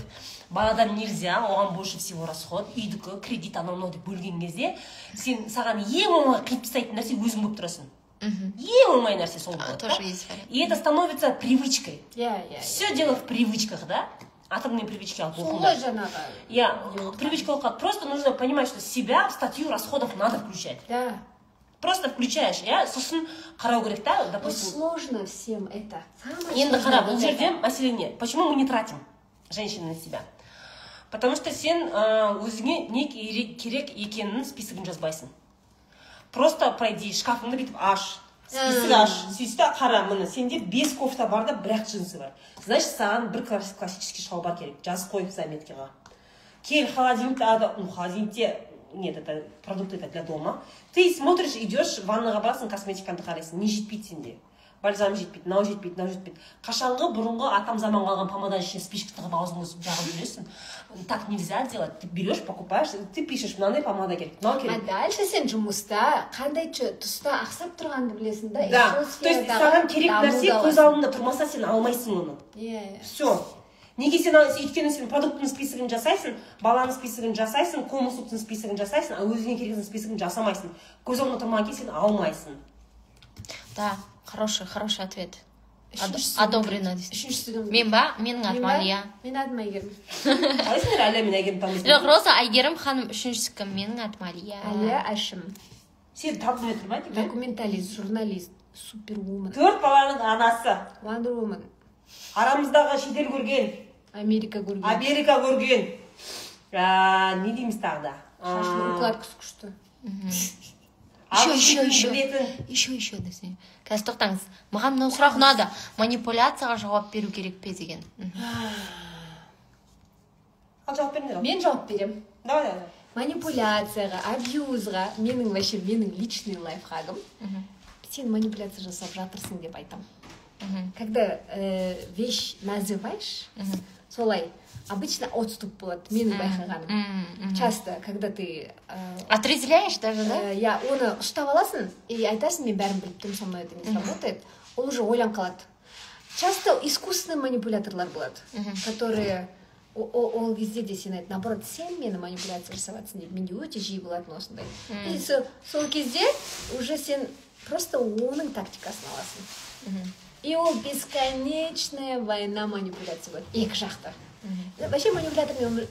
баладан нельзя, оған больше всего расход, үйдікі, кредит, анау мынау деп бөлген кезде, сен, саған ең оңай қиып тастайтын нәрсе өзің болып тұрасың. Ең оңай нәрсе сол болады Тоже да? есть вариант. И это становится привычкой. иә иә Все дело в привычках, да, атомные привычки алып Сол оқыңдар. ғой жаңағы. Иә, привычка болып қалады. Просто нужно понимать, что себя в статью расходов надо включать. Просто включаешь, иә, сосын қарау керек та, Но допустим. сложно всем это. Самое Енді сложное қара, бұл вот жерде это. мәселе не? Почему мы не тратим, женщины, на себя? Потому что сен өзіңе не керек екенін списогін жазбайсың. Просто пройди, шкафыңды бүйтіп аш, список аш, сөйт та қара: міне, сенде бес кофта бар да, бір ақ джинсы бар, значит, саған бір классический шалбар керек, жазып қой заметкаға. Кел, холодильникте, ну, холодильникте нет, это продукты, это для дома. Ты смотришь, идешь, ваннаға барасың, косметикаңды қарайсың, не жетпейді сенде? Бальзам жетпейді, мынау жетпейді, мынау жетпейді. Қашанғы бұрынғы атам заман қалған помаданың ішіне спичка тығып, аузыңа жағып жүресің? Так нельзя делать. Ты берешь, покупаешь, ты пишешь: мынандай помада керек, мынау А керек. дальше сен жұмыста қандай тұста ақсап тұрғаныңды білесің да, и Да, сол то есть сферадағы саған керек нәрсе дамуды көз аласың. алдында тұрмаса, сен алмайсың оны. Иә иә Все. Неге сен өйткені сен продуктының списогін жасайсың, баланың списогін жасайсың, коммусуктың списогін жасайсың, а өзіңе керектің списогін жасамайсың. Көз алдында тұрмаған кейін сен алмайсың. Да, хороший, хороший ответ. Үшіншісі. Одобрено дейсің. Үшіншісі кім? Мен ба? Менің атым Мен ба? Алия. Менің атым Әйгерім. Қалайсыңдар, Әлия мен Әйгерім танисың? Жоқ, Роза, Әйгерім ханым, үшіншісі кім? Менің атым Алия. Әлия Әшім. Сен танымай тұр ма деймін. Документалист, журналист, супервумен. Төрт баланың анасы. Wonder Woman. Арамыздағы шетел көрген, Америка көрген. Америка көрген. Не дейміз тағы да? Шашының укладкасы күшті. Еще, еще, еще. Білетін. Еще, еще десең. Қазір, тоқтаңыз, маған мынау сұрақ ұнады: манипуляцияға жауап беру керек пе деген. Ал, жауап беріңдер, ал. Мен жауап беремін. Давай, давай. Манипуляцияға, абьюзға менің, вообще, менің личный лайфхагым: сен манипуляция жасап жатырсың деп айтамын. Когда вещь называешь солай, обычно отступ болады, менің байқағаным. Часто, когда ты Отрезвляешь даже, да? Иә, оны ұстап аласың и айтасың: «Мен бәрін біліп тұрмын, со мной это не сработает», ол уже ойланып қалады. Часто искусственный манипуляторлар болады, которые ол кезде де сен айт, наоборот, сен мені манипуляция жасап жатырсың дейді. Менде өте жиі болатын осындай. И сол кезде уже сен просто оның тактикасын аласың, и ол бесконечная война манипуляция болады екі жақта. Вообще, манипулятормен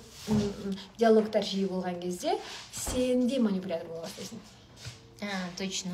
диалогтар жиі болған кезде сен де манипулятор бола бастайсың. А, точно,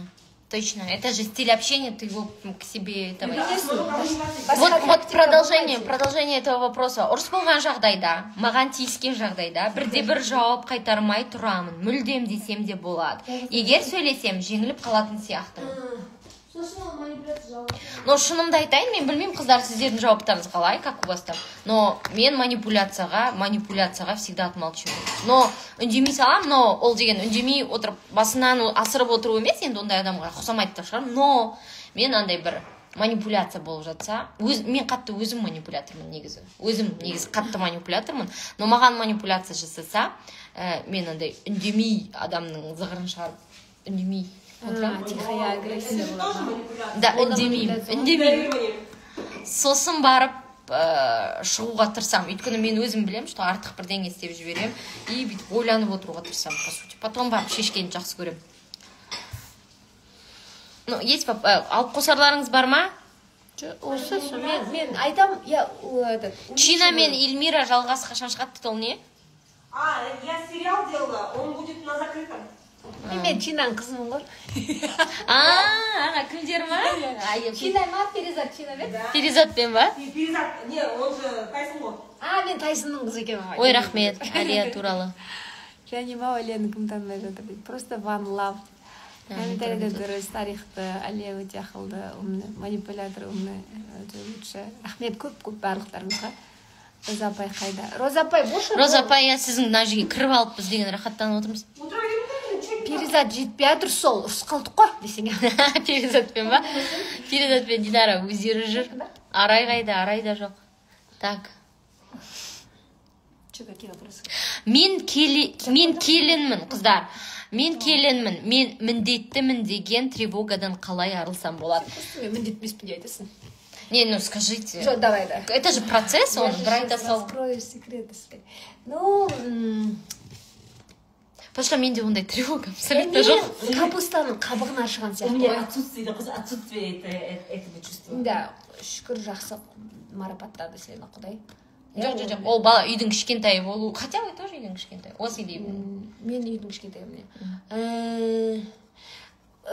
точно, это же стиль общения, ты его к себе этого. Басқа Вот, вот. Тактика Продолжение. болмайды. Продолжение этого вопроса. Ұрыс болған жағдайда, маған тиіскен жағдайда бірде бір жауап қайтармай тұрамын, мүлдем десем де болады. Егер сөйлесем, жеңіліп қалатын сияқтымын. Сосын ол манипуляция жауап. Но шынымды айтайын, мен білмеймін, қыздар, сіздердің жауаптарыңыз қалай, как у вас там, но мен манипуляцияға всегда отмалчиваю. Но үндемей саламын, но ол деген үндемей отырып, басынан асырып отыру емес енді, ондай адамға ұқсамайды да шығармын. Но мен андай бір манипуляция болып жатса, мен қатты өзім манипулятормын негізі, өзім негізі қатты манипулятормын. Но маған манипуляция жасаса, мен андай үндемей, адамның зығырын шығарып, үндемей отырамын. А, тихая агрессия болады ма? Да. Ол да Үндемеймін. Манипуляция ғой. Үндемеймін, сосын барып шығуға тырысамын, өйткені мен өзім білемін, что артық бірдеңе істеп жіберемін, и бүйтіп ойланып отыруға тырысамын, по сути. Потом барып шешкенді жақсы көремін. Ну, есть алып қосарларыңыз бар ма? Жоқ, осы мен айтам, я этот Чина мен Эльмира жалғасы қашан шығады дейді, ол не? А, я сериал делала, он будет на закрытом. Мен Чинаның қызымын ғой. А, ана кімдер ма? Ай, Чина ма, Перизат, Чина бе? Перизатпен ба? Перизат, не, он же Тайсон ғой. А, мен Тайсонның қызы екенмін ғой. Ой, рахмет, Әлия туралы. Және ма, Әлияны кім танымай жатыр дейді. Просто one love. Комментарийде дұрыс, тарихты. Әлия өте ақылды, умный манипулятор, умный, өте лучше. Рахмет көп көп барлықтарыңызға. Роза апай қайда? Роза апай бош. Роза апай, иә, сіздің мына жерге кіріп алыппыз деген, рахаттанып отырмыз. Отыра беріңдер. Перизат жетпей жатыр, сол ұрысып қалдық қой десең. Перизатпен ба? Перизат пен Динара өздері жүр. Арай қайда? Арай да жоқ. Так. Че, какие вопросы? Мен келінмін, қыздар, мен келінмін, мен міндеттімін деген тревогадан қалай арылсам болады? Мен міндетті емеспін деп айтасың. Не, ну скажите. Жоқ, давай, да. Это же процесс, оны бір айта салу. Раскрою секреты свои. Ну, Потому что менде ондай тревога абсолютно мен жоқ. Капустаның қабығын аршыған У сияқты меня ғой. отсутствие, отсутствие этого чувства. Да, шүкір, жақсы марапаттады сені құдай. Жоқ, жоқ, жоқ, ол бала үйдің кішкентайы болу, хотя вы тоже үйдің кішкентайы, осы үйде. Мен үйдің кішкентайымын, иә.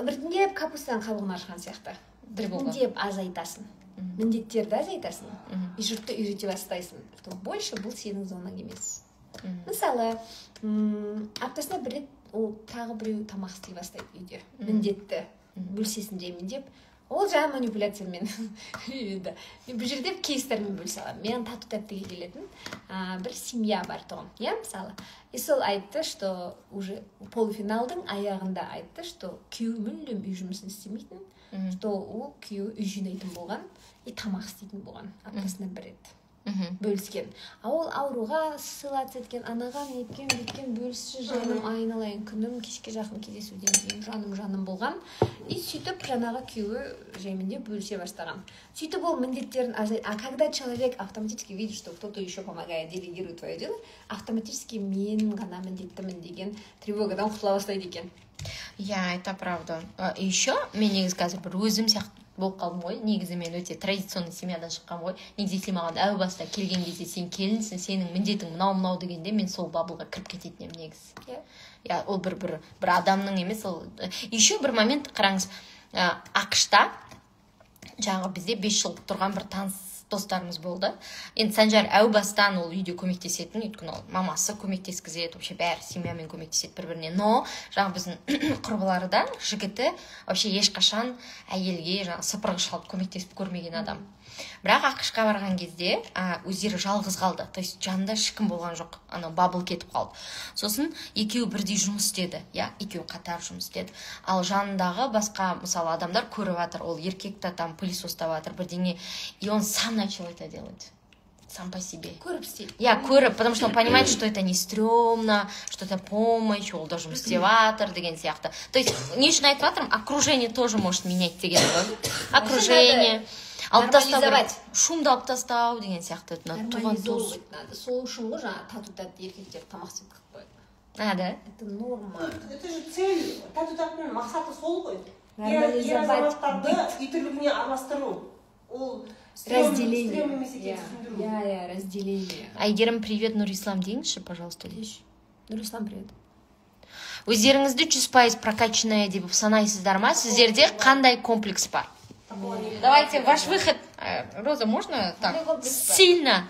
Біртіндеп капустаның қабығын аршыған сияқты. Тревога. Біртіндеп азайтасың, міндеттерді азайтасың и жұртты үйрете бастайсың, что больше бұл сенің зонаң емес. Мысалы, аптасына бір рет ол тағы біреу тамақ істей бастайды үйде, міндетті бөлісесің жеймін деп. Ол жаңа манипуляциямен енді мен бұл жерде кейстермен бөлісе аламын. Мен тату тәттіге келетін бір семья бар тұғын, иә, мысалы. И сол айтты, что уже полуфиналдың аяғында айтты, что күйеуі мүлдем үй жұмысын істемейтін, что ол күйеуі үй жинайтын болған и тамақ істейтін болған аптасына бір рет. Бөліскен. А ол ауруға ссылаться еткен, анаған неткен, бүйткен. Бөлісші, жаным, айналайын күнім, кешке жақын кездесуден кейін жаным, жаным болған. И сөйтіп жаңағы күйеуі жаймендеп бөлісе бастаған. Сөйтіп ол міндеттерін азай. А когда человек автоматически видит, что кто-то еще помогает, делегирует твое дело, автоматически мен ғана міндеттімін деген тревогадан құтыла бастайды екен. Иә, это правда. А, еще мен негізі қазір бір өзім сияқты. Болып қалдым ғой. Негізі мен өте традиционный семьядан шыққанмын ғой. Негізі, если маған әу баста келген кезде «сен келінсің, сенің міндетің мынау, мынау» дегенде, мен сол bubble ға кіріп кететін едім негізі. Иә, ол бір адамның емес, ол еще бір момент. Қараңыз, АҚШ-та жаңағы бізде 5 жыл тұрған бір таныс достарымыз болды. Енді Санжар әу бастан ол үйде көмектесетін, өйткені ол мамасы көмектескізеді, вообще бәрі семьямен көмектеседі бір біріне. Но жаңағы біздің құрбылары да, жігіті вообще ешқашан әйелге жаңағы сыпырғыш алып көмектесіп көрмеген адам. Бірақ АҚШ-қа барған кезде өздері жалғыз қалды, то есть жанында ешкім болған жоқ, анау bubble кетіп қалды. Сосын екеуі бірдей жұмыс істеді, иә, екеуі қатар жұмыс істеді. Ал жанындағы басқа, мысалы, адамдар көріп жатыр, ол еркек та там пылесос тап жатыр, бірдеңе, и он сам начал это делать, сам по себе. Көріп істейді. Иә, көріп, потому что он понимает, что это не стрёмно, что это помощь, ол да жұмыс істеп жатыр деген сияқты. То есть не үшін айтып жатырмын, окружение тоже может менять деген ғой. Окружение алып тастау керек. Нормализовать. Шумды алып тастау деген сияқты, мына туған туыс. Нормализовывать надо. Сол үшін ғой жаңағы тату тәтті еркектер тамақ істеп кіріп қояды. А, да. Это норма. Это же цель, тату тәттінің мақсаты сол ғой. Ер Нормализовать. азаматтарды үй тірлігіне араластыру. Ол Разделение. стрём емес екенін Иә, түсіндіру. иә, разделение. Әйгерім, привет, Нұрислам деңізші, пожалуйста. Нұрислам, привет. Өздеріңізді 100% прокачанная деп санайсыздар ма? Сіздерде қандай комплекс бар? Давайте, ваш выход. Роза, можно так? Қандай комплекс бар? Сильно.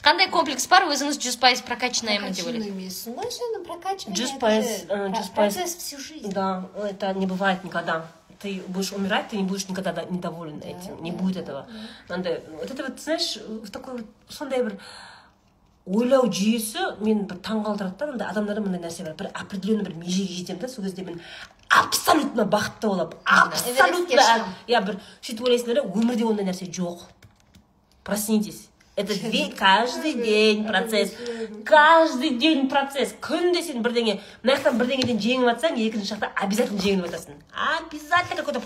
Қандай комплекс бар? Өзіңіз 100% прокачанная мын деп ойлайсыз? Прокачанный емессің ғой сен, прокачивание 100%, это же 100%. процесс всю жизнь. Да, это не бывает никогда. Ты будешь умирать, ты не будешь никогда недоволен этим. Не будет этого. Андай, вот это вот, знаешь, в такой вот, сондай бір ойлау жүйесі мені бір таңғалдырады да. Мындай адамдарда мындай нәрсе бар: бір определенный бір межеге жетемін да, сол кезде мен абсолютно бақытты боламын, абсолютно. Эверестке шығамын. Иә, бір сөйтіп ойлайсыңдар да, өмірде ондай нәрсе жоқ. Проснитесь, это каждый день процесс, каждый день процесс. Күнде сен бірдеңе, мына жақтан бірдеңеден жеңіп жатсаң, екінші жақта обязательно жеңіліп жатасың, обязательно какой то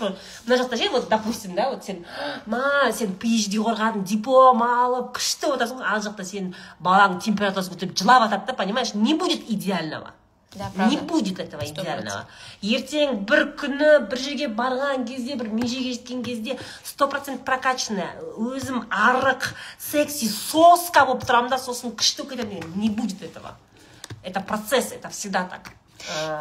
мына жақта ше. Вот допустим, да, вот сен ма, сен PhD қорғадың, диплом алып, күшті болып жатасың ғой, ана жақта сен балаң температурасын көтеріп жылап жатады да, понимаешь? Не будет идеального. Да, Не правда. будет этого 100%. идеального. Ертең бір күні бір жерге барған кезде, бір межеге жеткен кезде 100% прокачанная, өзім арық, секси соска болып тұрамын да, сосын күшті болып кетемін деген не будет этого. Это процесс, это всегда так.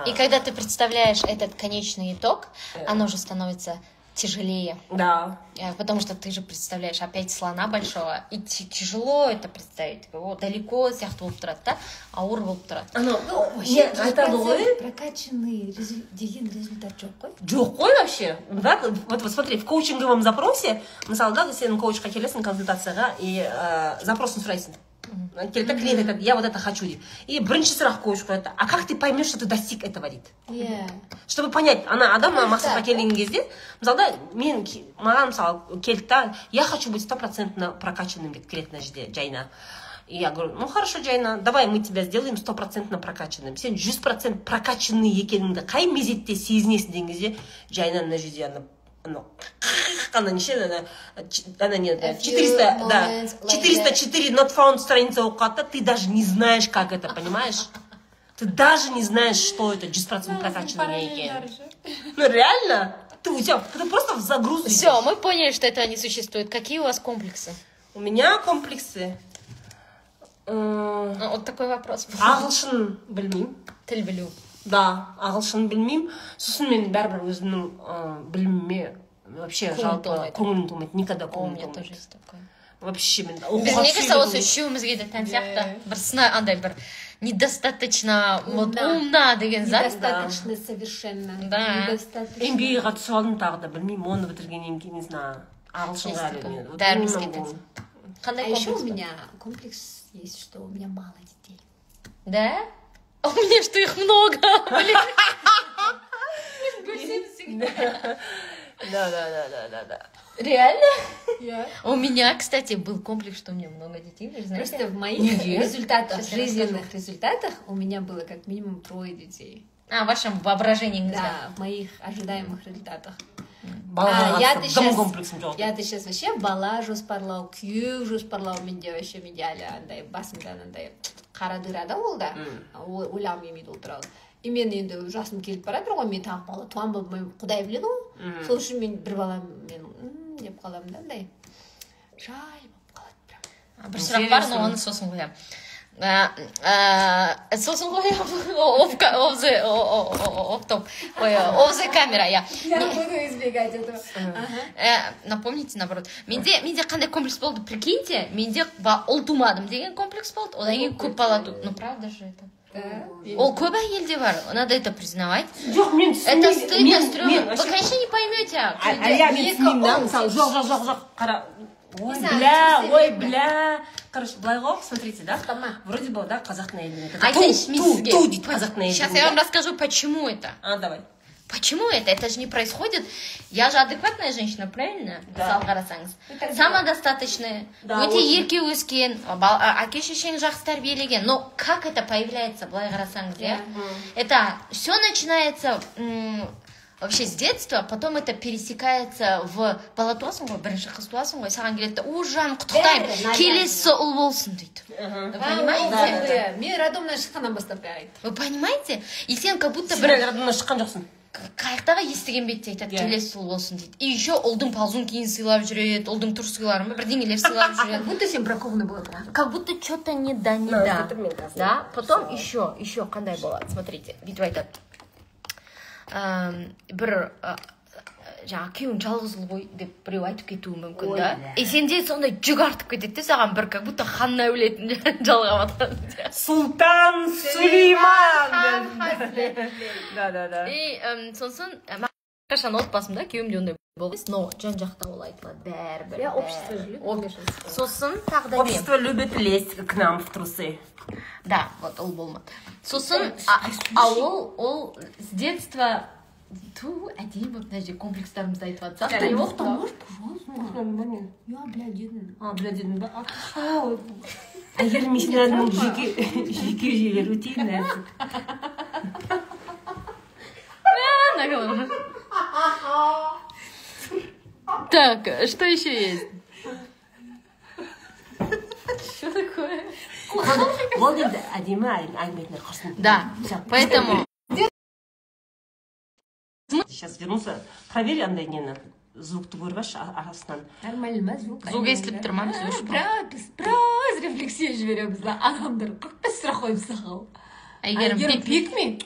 И когда ты представляешь этот конечный итог, оно же становится тяжелее. Да. Потому что ты же представляешь опять слона большого, и тяжело это представить. О, далеко сияқты болып тұрады да, ауыр болып тұрады. Анау Ну, не айтады ғой. Прокачанный деген результат жоқ қой. Жоқ қой вообще, да. Вот смотри, в коучинговом запросе, мысалы, да, сен коучқа келесің консультацияға и запросын сұрайсың. Келеді да, клиент айтады: «Я вот это хочу», — дейді. И бірінші сұрақ коуч қояды: «А как ты поймешь, что ты достиг этого?» — дейді. Чтобы понять, ана адам ана мақсатқа келген кезде, мысалы, да, мен маған, мысалы, келді да, «Я хочу быть стопроцентно прокачанным» деп келеді мына жерде Жайна. И я говорю: «Ну хорошо, Жайна, давай мы тебя сделаем стопроцентно прокачанным. Сен 100% прокачанный екеніңді қай мезетте сезінесің?» — деген кезде Жайна мына жерде ана анау ана неше ана не A few 400, да, moments like 404 not found страница болып қалады да. Ты даже не знаешь, как это, понимаешь? Ты даже не знаешь, что это 100% прокачанный екенін. Ну реально, ты у тебя, ты просто в загрузку Все, идешь. Мы поняли, что этого не существует. Какие у вас комплексы? У меня комплексы. Ну, вот такой вопрос был. Ағылшын білмеймін. Тіл білу. Да, ағылшын білмеймін. Сосын мен бәрібір өзімнің біліміме вообще Көңіл жалпы толмайды. Көңілім толмайды никогда. О, у Көңілім меня тоже толмайды есть такое. Вообще мен Біз, оқуға мне кажется, осы түсуге үшеумізге де тән сияқты бір сына, андай бір недостаточно вот Умна. Умна деген зат. Недостаточно совершенно. Да. Недостаточно. MBA-ға түсіп алдым тағы да, білмеймін, оны бітіргеннен кейін, не знаю, ағылшынға Есть әлі такое. мен вот Бәрімізге не тән. могу. Қандай А еще у комплекс бар? меня комплекс есть, что у меня мало детей. Да? А у меня что, их много. Блин. Да. Реально? У меня, кстати, был комплекс, что у меня много детей, вы же знаете. Просто в моих Неге? результатах, Сейчас я жизненных результатах у меня было как минимум трое детей. А, в вашем воображении. Да, в моих ожидаемых результатах. Балаға А, я-то қатысты дым щас- комплексім жоқ. Я-то сейчас вообще бала жоспарлау, күйеу жоспарлау менде вообще, менде әлі андай басымда андай қара дыра да, ол да ойлағым келмейді ол туралы. И мен енді жасым келіп бара жатыр ғой, мен тағы бала туамын ба, құдай біледі ғой. Сол үшін мен бір баламен Деп қаламын да, андай жай болып қалады прям. Бір сұрақ бар, но оны сосын қоямын. Сосын қоямын, off топ, ой, off the камера, иә. Я буду избегать этого. Напомните, наоборот, менде қандай комплекс болды, прикиньте? Менде ұл тумадым деген комплекс болды, одан кейін көп бала ту. Ну правда же это? Ол көп әйелде бар, надо это признавать. Жоқ, мен Это түсінбеймін. стыдно, стрёмно. Вы, конечно, не поймете. Әлия, мен түсінбеймін да, мысалы, жоқ, жоқ, жоқ, жоқ, қара. Ой, бля, ой, бля. Короче, былай ғой, смотрите, да? Вроде бы, да, қазақтың әйеліне. Айтайыншы мен Ту, сізге. ту дейді қазақтың әйеліне. Сейчас я вам расскажу, почему это. А, давай. Почему это? Это же не происходит. Я же адекватная женщина, правильно? Да. Мысал қарасаңыз. Самодостаточная, Да, өте очень. ерке өскен, әке шешең жақсы тәрбиелеген. Но как это появляется, былай қарасаңыз, иә? Это все начинается вообще с детства, потом это пересекается в бала туасың ғой, бірінші қыз туасың ғой, саған келеді да, у, жан, құттықтаймын, Бәрі навязано. Келесі ұл болсын дейді. Вы понимаете? Мен роддомнан шыққаннан бастап бәрі айтты. Вы понимаете? И сен как будто Сен бір әлі роддомнан шыққан жоқсың. Қаяқтағы естіген бетте айтады, келесі ұл болсын дейді. И еще ұлдың ползункиін сыйлап жүреді, ұлдың трусыларын ба, бірдеңелер сыйлап жүреді. Как будто сен бракованный болады ғой. Как будто что-то не да, не На, да. это мен қазір. Да, потом еще қандай болады, смотрите, бүйтіп айтады. Бір жаңағы күйеуің жалғыз ұл ғой деп біреу айтып кетуі мүмкін да. И сенде сондай жүк артып кетеді де саған, бір как будто хан әулетін жалғап жатқан сияқты. Султан Сулейман. Да, да, да. И сосын қашан отбасымда күйеуім де ондай болған, но жан жақта ол айтылады бәрібір. Иә, общество Бәрібір. же любит вмешиваться. Сосын тағы да не? Общество любит лезть к нам в трусы. Да, вот ол болмады. Сосын а ол с детства ту әдемі болып мына жерде комплекстарымызды айтып жатсақ та. Тоқтамашы, пожалуйста. Я, бля, дедім. А, бля, дедім ба? А, ой. Әйгерім Есенәлінің жеке жүйелері өте нәзік. На голову. Так, что еще есть? Что такое? Болды енді, әдемі әңгімелер құрсын. Да, поэтому Сейчас вернулся. Проверь андай нені. Звукты көріп алшы арасынан. Нормально ма звук? Звук естіліп тұр ма? Бірақ біз біраз рефлексия жібереміз да, адамдар 45 сұрақ қойып тастаған. Әйгерім, Әйгерім, пик. Пик ми?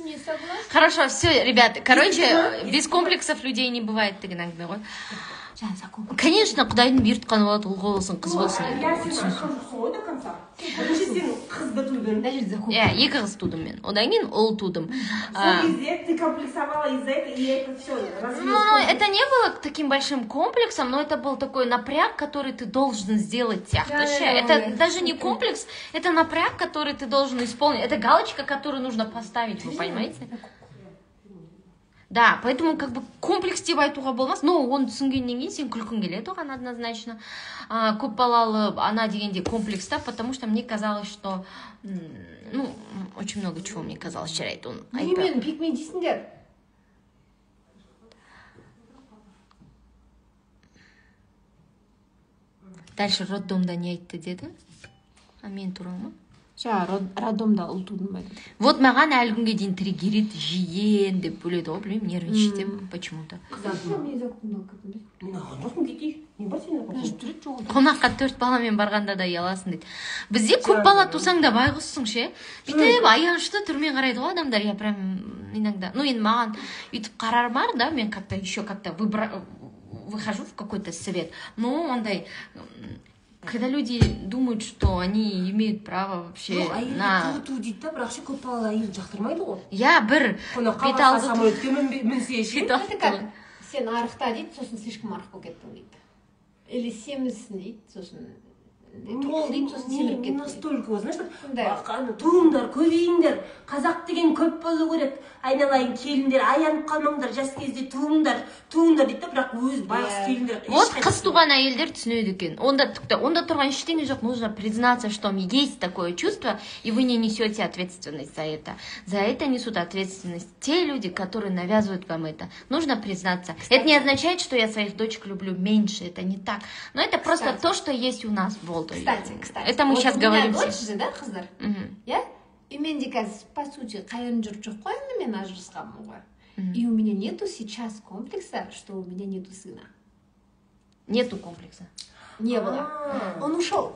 Не согласна. Хорошо, все, ребят, короче, без комплексов людей не бывает деген әңгіме ғой. Жаңа закон. Конечно, құдайдың бұйыртқаны болады, ұл болсын, қыз болсын. Иә, сен айтқан жоқсың ғой до конца. Бірінші сен қызды тудың. Мына жерде закон. Иә, екі қыз тудым мен. Одан кейін ұл тудым. Сол кезде ты комплексовала из-за этого, и это все. Ну, это не было таким большим комплексом, но это был такой напряг, который ты должен сделать сияқты ше. Это даже не комплекс, это напряг, который ты должен исполнить. Это галочка, которую нужно поставить, вы понимаете? Да, поэтому как бы комплекс деп айтуға болмас, но оны түсінгеннен кейін сен күлкің келеді оған однозначно. Көп балалы ана дегенде комплекс та, потому что мне казалось, что ну, очень много чего мне казалось, жарайды, оны Не айтпай. мен пик ми дейсіңдер? Дальше роддомда не айтты деді? А мен туралы ма? Жаңа роддомда ұл тудым ба деп. Вот маған әлі күнге дейін триггерит, жиен деп бөледі ғой, білмеймін, нервничать етемін почему-то. Мен закупымды алып кеттім бе? Мен алған жоқпын, кетейік. Не бар сенде? Жүреді жоғалды. Қонаққа төрт баламен барғанда да ұяласың дейді. Бізде көп бала тусаң да байғұссың ше. Бүйтіп аянышты түрмен қарайды ғой адамдар. Я прям иногда, ну енді маған өйтіп қарар бар да, мен как-то еще как-то выхожу в какой-то свет. Но ондай, когда люди думают, что они имеют право вообще Жоқ, әйелді на ту ту дейді да, бірақ ше көп балалы әйелді жақтырмайды ғой. Я бір Қонаққа бет барса, алды самолетке мінсе ше. бет Это как алды сен арықта дейді, сосын слишком арық болып кеттің дейді. Или семізсің дейді, сосын тол дейді, сосын Не, семіріп не кеттің дейді. настолько, знаешь, так, Сондай. ана, туыңдар, көбейіңдер, қазақ деген көп болу керек, айналайын келіндер, аянып қалмаңдар, жас кезде туыңдар, туыңдар дейді да, бірақ өз байғұс Иә. келіндер Вот ешқайсысы- қыз туған әйелдер түсінеді екен. Онда түкті, онда тұрған ештеңе жоқ. Нужно признаться, что есть такое чувство, и вы не несете ответственность за это. За это несут ответственность те люди, которые навязывают вам это. Нужно признаться. Это не означает, что я своих дочек люблю меньше, это не так. Но это просто Кстати. то, что есть у нас в Волге. Кстати, кстати. Это мы Вот сейчас у меня говорим. дочь же, да, қыздар? Мгм. Иә? И менде қазір, по сути, қайын жұрт жоқ қой, енді мен ажырасқанмын ғой. И у меня нету сейчас комплекса, что у меня нету сына. Нету комплекса. Не было. Он ушел.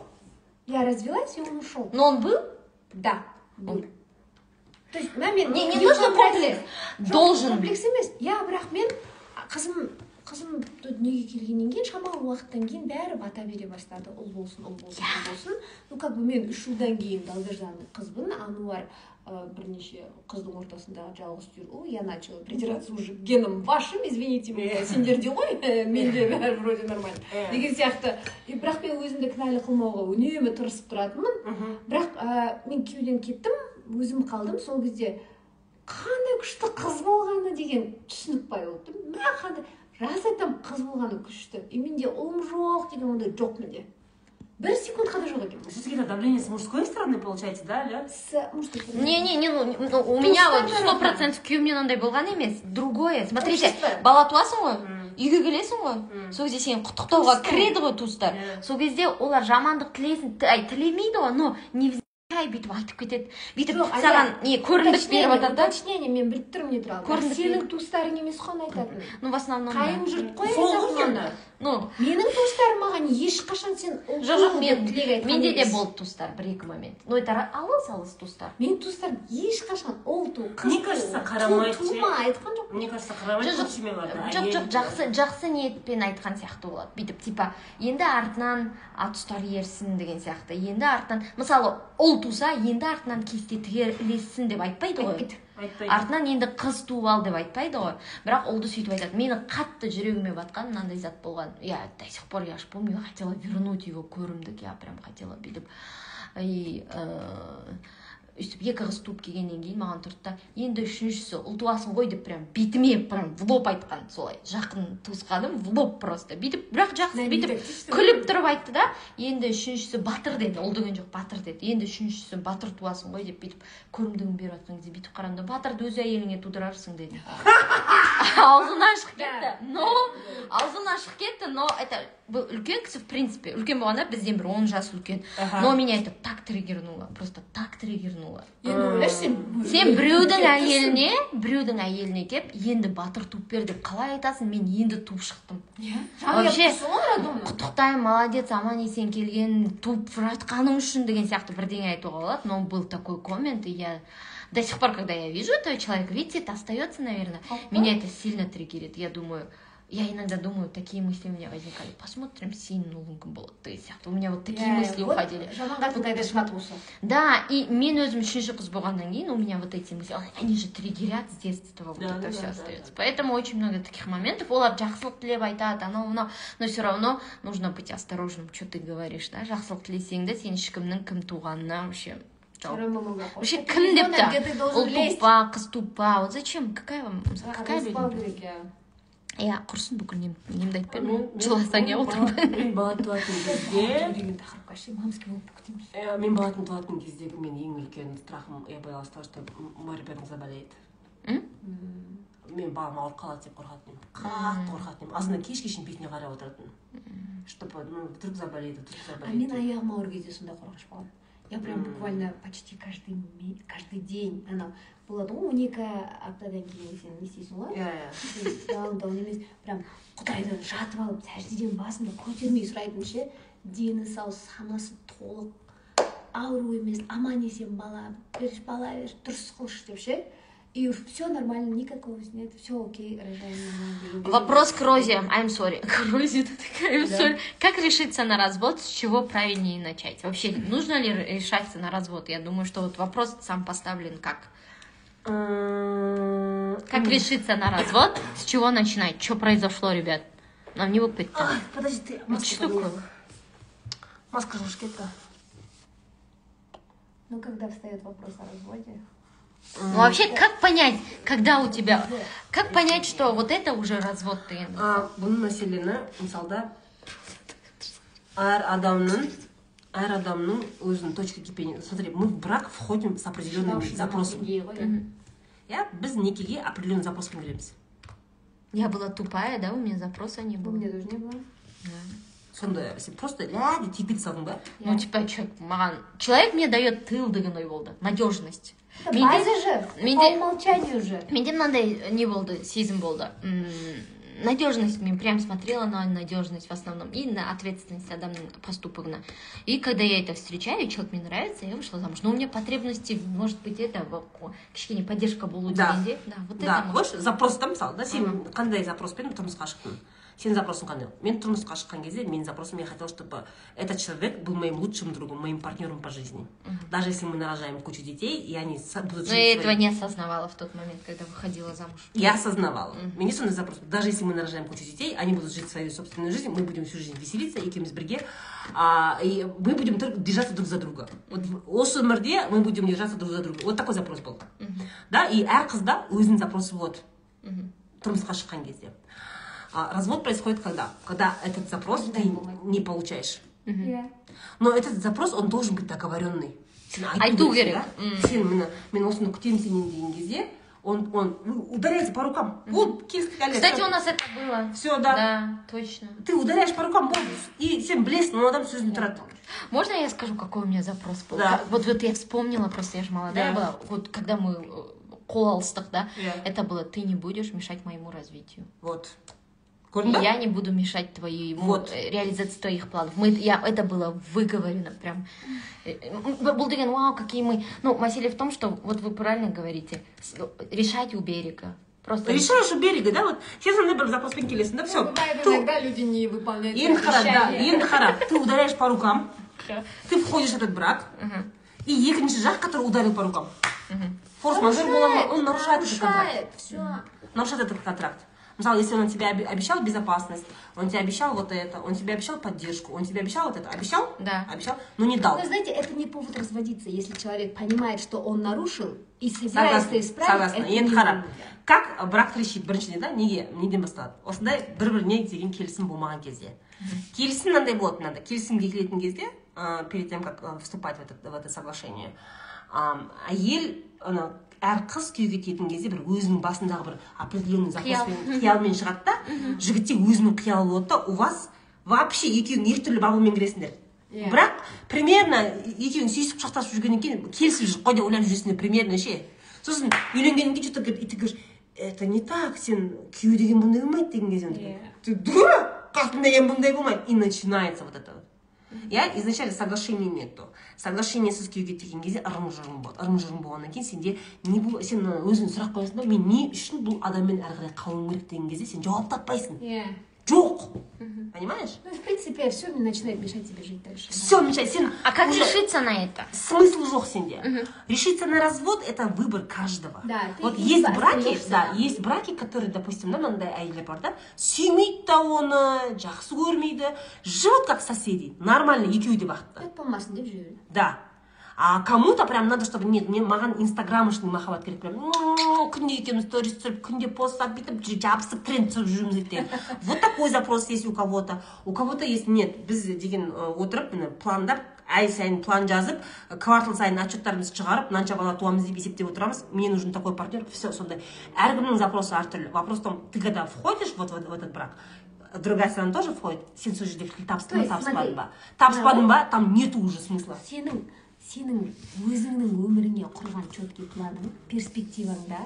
Я развелась, и он ушел. Но он был? Да, был. То есть мен Не, не то, что комплекс. Должен. Комплекс емес, иә, бірақ мен қызым дүниеге келгеннен кейін, шамалы уақыттан кейін бәрі бата бере бастады: ұл болсын, ұл болсын, ұл болсын. Ну, как бы, мен 3 жылдан кейін долгожданный қызбын, Ануар бірнеше қыздың ортасындағы жалғыз түйір ұл. Я начала придираться уже к генам вашим, извините меня, сендерде ғой, менде бәрі вроде нормально деген сияқты. И бірақ мен өзімді кінәлі қылмауға үнемі тырысып тұратынмын. Бірақ мен күйеуден кеттім, өзім қалдым. Сол кезде қандай күшті қыз болғаны деген түсінік пайда болды. Мә, қандай, рас айтамын, қыз болғаны күшті. И менде ұлым жоқ деген ондай жоқ, менде бір секундқа да жоқ екен. Все-таки это давление с мужской стороны получается, да, Ля? С мужской стороны. Не-не-не, ну, у меня вот 100% күйеуімнен ондай болған емес. Другое. Смотрите, Общество. Бала туасың ғой, үйге келесің ғой, сол кезде сені құттықтауға кіреді ғой туыстар. Сол кезде олар жамандық тілесін, ай, тілемейді ғой, но невзначай бүйтіп айтып кетеді. Бүйтіп Жоқ, саған не көрімдік беріп жатады да. Уточнение, мен біліп тұрмын не туралы. Бірақ Көрімдік. сенің туыстарың емес қой оны айтатын. Ну, в основном, да. Қайын жұрт қой Сол ғой айтатын енді. оны. Ну, Менің туыстарым маған ешқашан сен ұл жоқ, жоқ, ту мен, деп тілек айтқан менде де емес. болды туыстар, бір екі момент. Но это алыс алыс туыстар. Менің туыстарым ешқашан ұл ту, қыз Мне ту, кажется, қарамайды ше. тума айтқан жоқ. Мне кажется, қарамайды Жоқ, көп семьяларда. жоқ, жоқ, жақсы, жақсы ниетпен айтқан сияқты болады. Бүйтіп, типа, енді артынан ат ұстар ерсін деген сияқты. Енді артынан, мысалы, ұл туса, енді артынан кесте тігер ілессін деп айтпайды ғой. Айтпайды. Айтпайды. Артынан енді қыз туып ал деп айтпайды ғой. Бірақ ұлды сөйтіп айтады. Мені қатты жүрегіме батқан мынандай зат болған. Я до сих пор, я ж помню, я хотела вернуть его көрімдік, я прям хотела бүйтіп. И өйстіп екі қыз туып келгеннен кейін маған тұрды да, енді үшіншісі ұл туасың ғой деп, прям бетіме, прям в лоб айтқан. Солай жақын туысқаным в лоб просто бүйтіп, бірақ жақсы, бүйтіп күліп тұрып айтты да, енді үшіншісі батыр деді, ұл деген жоқ, батыр деді, енді үшіншісі батыр туасың ғой деп, бүйтіп көрімдігін беріп жатқан кезде бүйтіп қарадым да, батырды өз әйеліңе тудырарсың дедім. Аузымнан шығып кетті, но аузымнан шығып кетті, но это был үлкен кісі, в принципе, үлкен болғанда бізден бір 10 жас үлкен, но меня это так триггернуло, просто так триггернуло. Енді ойлашы, сен Сен біреудің әйеліне келіп, енді батыр туып бер деп қалай айтасың? Мен енді туып шықтым. Иә. Вообще, ғой роддомнан. Құттықтаймын, молодец, аман есен келген, туып жатқаның үшін деген сияқты бірдеңе айтуға болады. Но был такой коммент, и я до сих пор, когда я вижу этого человека, видите, это остается, наверное, меня это сильно триггерит. Я думаю, я иногда думаю, такие мысли у меня возникали: посмотрим, сенің ұлың кім болады деген сияқты. У меня вот такие мысли уходили. Жаман қатын қайда шығады осы? Да, и мен өзім үшінші қыз болғаннан кейін у меня вот эти мысли, они же триггерят с детства, вот это все остается. Поэтому очень много таких моментов. Олар жақсылық тілеп айтады, анау мынау, но все равно нужно быть осторожным, что ты говоришь, да? Жақсылық тілесең де, сен ешкімнің кім туғанына вообще жауап. Вообще кім деп та, ұл туып па, қыз туып па, вот зачем, какая вам, какая людям? Керек, иә. Иә, құрсын, бүкіл немді айтып бердім, жыласаң, иә, отырмын. Мен бала туатын кезде Деген тақырыпқа ше, мамский болып кетеміз. Мен бала туатын кездегі мен ең үлкен страхым, я боялась того, что мой ребенок заболеет. М? Мен балам ауырып қалады деп қорқатын едім, қатты қорқатын едім, азаннан кешке шейін бетіне қарап отыратынмын, чтобы, ну, вдруг заболеет, вдруг А заболеет. мен аяғым ауыр кезде сондай қорқыныш болған. Я прям буквально почти каждый день, анау болады ғой, 12 аптадан кейін сен не істейсің ғой? Иә, иә. Даун, даун емес, прям құдайдан жатып алып, сәждеден басымды көтермей сұрайтынмын ше: дені сау, санасы толық, ауру емес, аман есен бала берші, бала берші, дұрыс қылшы деп ше. И все нормально, никакого нет, все окей, рожаем нормально деген кезде. Вопрос к Розе. I'm sorry. К Розе ты такая, I'm sorry. Как решиться на развод? С чего правильнее начать? Вообще, нужно ли решаться на развод? Я думаю, что вот вопрос сам поставлен как? Как решиться на развод? С чего начинать? Что произошло, ребят? Нам не выпить. Ай, подожди, ты маску Что такое? поменяла. Маска же кетті. Ну, когда встает вопрос о разводе. Ну, вообще, как понять, когда у тебя... Как понять, что вот это уже развод деген? А, бұның мәселені, мысалда, әр адамның өзінің точка кипения. Смотри, мы в брак входим с определенным запросом, ғой. Иә, біз некеге определенный запроспен кіреміз. Я была тупая, да? У меня запроса не У было. меня тоже не было. Да. Сонда сен просто ля деп тиіп кете салдың ба? Ну, типа, человек, маған... Человек мне дает тыл деген ой болды. Надежность. Это Менде- база же, по умолчанию же. Менде мынандай не болды, сезім болды. Надежность, мен прям смотрела на надежность в основном и на ответственность адамның поступогына. И когда я это встречаю, человек мне нравится, я вышла замуж. Но у меня потребности, может быть, это кішкене поддержка болу дегенде. Да, вот Да, это. Вот запрос там, мысалы, да, сен қандай запроспен тұрмысқа шықтың? Сенің запросың қандай? Мен тұрмысқа шыққан кезде менің запросым: я хотела, чтобы этот человек был моим лучшим другом, моим партнером по жизни, даже если мы нарожаем кучу детей и они будут Но жить я этого не осознавала в тот момент, когда выходила замуж. Я осознавала. Менде сондай запрос: даже если мы нарожаем кучу детей, они будут жить свою собственную жизнь, мы будем всю жизнь веселиться екеуміз бірге, и мы будем только держаться друг за друга. Вот осы өмірде мы будем держаться друг за друга. Вот такой запрос был, да. И әр қызда өзінің запросы болады тұрмысқа шыққан кезде. Развод происходит когда? Когда этот запрос ты не получаешь. Но этот запрос, он должен быть договоренный. Сен Айту керексің, керек. Да? Сен міне, мен осыны күтемін сенен деген кезде, он ударяется по рукам. Вот, келістік әлі. Кстати, у нас это было. Все, да. Да, точно. Ты ударяешь по рукам, болды. И сен білесің, ол адам сөзінде тұрады. Можно я скажу, какой у меня запрос был? Да. Вот я вспомнила, просто я же молодая Да. была. Вот когда мы қол алыстық, да, Иә. Это было: ты не будешь мешать моему развитию. Вот. И Көрдің ба? я не буду мешать твоей Вот. реализации твоих планов. Это было выговорено прям. Бұл деген, вау, какие мы. Ну, мәселе в том, что вот вы правильно говорите, решать у берега. Просто Решаешь у берега, да, вот сен сондай бір запроспен келесің, да, все. Ну, бывает, иногда люди не выполняют Енді қара, да, обещания. Енді қара, ты ударяешь по рукам, ты входишь в этот брак, и екінші жақ, который ударил по рукам, форс-мажор бола ма, он нарушает этот контракт. Нарушает, все. Нарушает этот контракт. Мысалы, если он тебе обещал безопасность, он тебе обещал вот это, он тебе обещал поддержку, он тебе обещал вот это, обещал? Да. Обещал, но не дал. Но знаете, это не повод разводиться, если человек понимает, что он нарушил, и собирается Согласна, исправить, согласна. это Енді не қара, повод. Как брак трещит? Біріншіден, да, неге, неден басталады? Осындай бір біріне деген келісім болмаған кезде. Келісім мынандай болады, мынандай келісімге келетін кезде, перед тем как вступать в это соглашение, әйел ана, әр қыз күйеуге тиетін кезде бір өзінің басындағы бір определенный запроспен, қиялмен шығады, да. Жігітте өзінің қиялы болады, да. У вас вообще екеуің екі түрлі бабымен кіресіңдер. Иә. Бірақ примерно екеуің сүйісіп, құшақтасып жүргеннен кейін келісіп жүріп қой деп ойлап жүресіңдер примерно ше. Сосын үйленгеннен кейін что то, и ты говоришь: «Это не так, сен күйеу деген бұндай болмайды», — деген кезде он такой: Иә. «Ты дура, қатын деген бұндай болмайды». И начинается вот это вот, иә. Изначально соглашения нету. Соглашениесіз күйеуге тиген кезде ырың жырың болады. Ырың жырың болғаннан кейін сенде не бұл, сен мына өзің сұрақ қоясың да, мен не үшін бұл адаммен әрі қарай қалуым керек деген кезде сен жауап таппайсың. Иә. Жоқ, понимаешь? Ну, в принципе, все начинает мешать тебе жить дальше. Все мешает сен. А как Уже решиться на это? Смысл жоқ сенде. Решиться на развод — это выбор каждого. Да, ты Вот либо есть браки, остаешься да, там. Есть браки, которые, допустим, да, мынандай әйелдер бар, да, сүймейді да оны, жақсы көрмейді, живут как соседи, нормально, екеуі де бақытты. Ұят болмасын деп жүре береді. Да. А кому-то прям надо, чтобы, нет, мне, маған инстаграмышный махаббат керек, прям күнде екеуміз сторис түсіріп, күнде пост салып, бүйтіп жабысып, тренд түсіріп жүруіміз керек деген. Вот такой запрос есть у кого-то. У кого-то есть: нет, біз деген отырып, міне, пландап, ай сайын план жазып, квартал сайын отчеттарымызды шығарып, мынанша бала туамыз деп есептеп отырамыз. Мне нужен такой партнер, все сондай. Әркімнің запросы әртүрлі. Вопрос в том, ты когда входишь вот в этот брак, другая сторона тоже входит, сен сол жерде табыстың То ба, есть, табыспадың смотри, ба? Табыспадың ба, там нету уже смысла. Сенің өзіңнің өміріңе құрған четкий планың, перспективаңда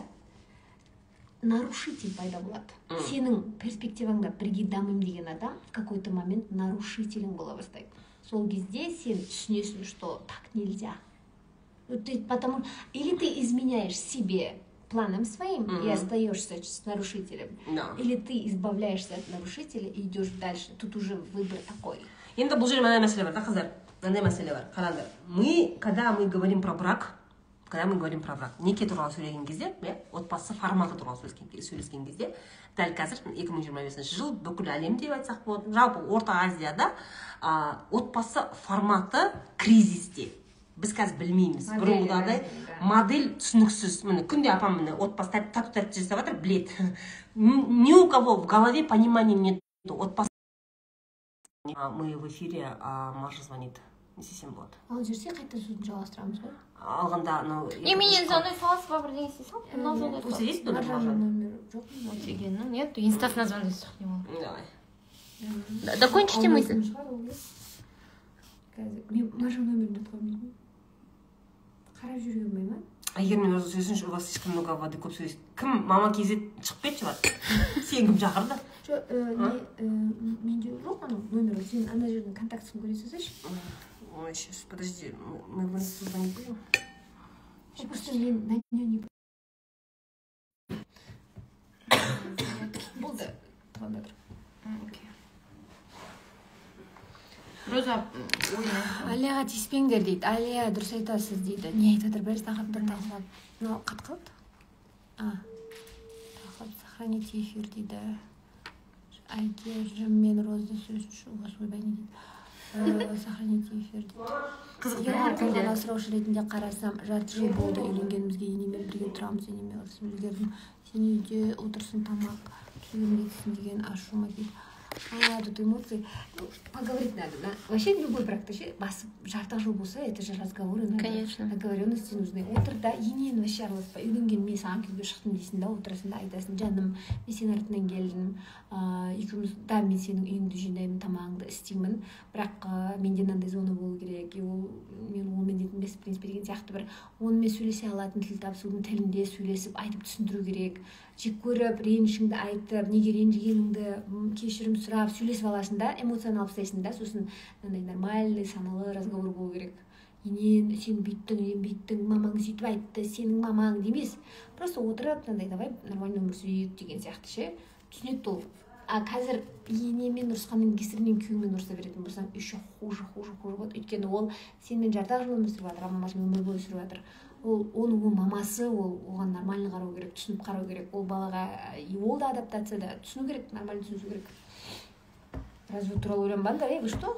нарушитель пайда болады. Сенің перспективаңда бірге дамимын деген адам в какой-то момент нарушителің бола бастайды. Сол кезде сен түсінесің, что так нельзя. Ну, ты потому или ты изменяешь себе, планам своим, и Мгм. Остаешься с нарушителем, или ты избавляешься от нарушителя и идешь дальше. Тут уже выбор такой. Енді бұл жерде мынандай мәселе бар, да, қыздар, мынандай мәселе бар, қараңдар. Мы, когда мы говорим про брак, когда мы говорим про брак, неке туралы сөйлеген кезде, иә, отбасы форматы туралы сөйлескен кезде, дәл қазір 2025 жыл, бүкіл әлем деп айтсақ болады, жалпы Орта Азияда отбасы форматы кризисте. Біз қазір білмейміз Модель бұрынғыдай разные, да. Модель түсініксіз. Міне, күнде апам, міне, отбасы тату тәртіп жасап жатыр, біледі. Ни у кого в голове понимания нет отбасы. Мы в эфире, а Маша звонит, не істесем болады? Ал жүрсе, қайта сөзін жалғастырамыз ғой. Алғанда анау. Не, менен звондай саласыз ба, бірдеңе істей салып, мынау звондай У тебя есть номер Маржанның Маржан? Номері жоқ. Деген, нет, инстасына звондай салсақ, не болады? Давай. Да, докончите мысль. Алмайтын шығар ол, иә. Қазір мен Маржан номерін жатқа білмеймін, қарап жүруге болмай ма? Әйгерім, сөзіңше, у вас слишком много воды, көп сөйлейсіз. Кім, мама kz, шығып кетші, бар, сені кім шақырды? Жоқ, не, менде жоқ анау номері. Сен ана жердің контактісін көре салсайшы. Ой, сейчас, подожди, мы в инсту звонить будем? Просто мен на нее не болды, звондап тұр. Окей. Роза, ой. Алияға тиіспеңдер дейді. Алия, дұрыс айтасыз дейді. Не айтып жатыр? Біраз тақырыптар талқылап. Мынау қатып қалды. А, талқылап, сохранить эфир дейді. Әйгерім мен Роза сөзінші, у вас, ойбай, не дейді? Сохранить эфир дейді. Қызық да. Егер Әркімде. қойған асыраушы ретінде қарасам, жарты жыл болды үйленгенімізге, енеммен бірге тұрамыз. Енеме ұрысып үлгердім, сен үйде отырсың, тамақ пісіруім деген ашуыма келді. А, тут эмоции. Ну, поговорить надо, да? Вообще любой брак ше, басып жарты жыл болса, это же разговоры надо. Конечно. Договоренности нужны. Отыр да, енені вообще араласпа. Үйленген, мен саған күйеуге шықтым дейсің да, отырасың да, айтасың: жаным, мен сенің артынан келдім, екеуміз да, мен сенің үйіңді жинаймын, тамағыңды істеймін, бірақ менде мынандай зона болу керек, и ол мен, ол міндетім емес, в принципе, деген сияқты. Бір онымен сөйлесе алатын, тіл табысудың тілінде сөйлесіп, айтып түсіндіру керек. Жек көріп, ренішіңді айтып, неге ренжігеніңді, кешірім сұрап, сөйлесіп аласың да, эмоцияны алып тастайсың да, сосын мынандай нормальный, саналы разговор болу керек. Енең, сен бүйттің, сен бүйттің, мамаң сөйтіп айтты, сенің мамаң емес, просто отырып, мынандай, давай нормально өмір сүрейік деген сияқты ше, түсінеді ол. А қазір енемен ұрысқанның кесірінен күйеуіңмен ұрыса беретін болсаң, еще хуже, хуже, хуже болады, өйткені ол сенімен жарты ақ жыл өмір сүріп жатыр, а мамасымен өмір бойы сүріп жатыр. Ол оның, ол мамасы, ол оған нормально қарау керек, түсініп қарау керек. Ол балаға, и ол да адаптацияда, түсіну керек, нормально түсіну керек. Развод туралы ойланбаңдар, ей, вы что?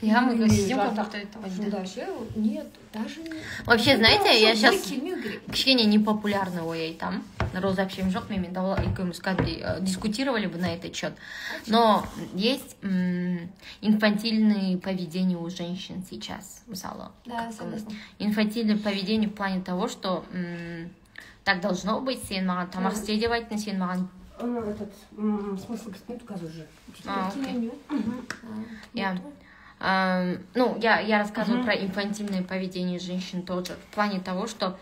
Я, мы Или сидим, как жарты будто этого нет. жылда ше, нет, даже не. Вообще, знаете, я сейчас келмеу керек. Кішкене непопулярный ой айтамын. Роза әпшем жоқ, менімен екеуміз кәдімгідей дискутировали бы на этот счет. Но есть инфантильное поведение у женщин сейчас, мысалы. Да, Как, согласна. Инфантильное поведение в плане того, что так должно быть, сен маған тамақ істе деп айттың, сен маған. Ну, этот, смысл нет қазір уже. А, окей. Келмеу. Ну, я рассказываю про инфантильное поведение женщин тоже, в плане того, что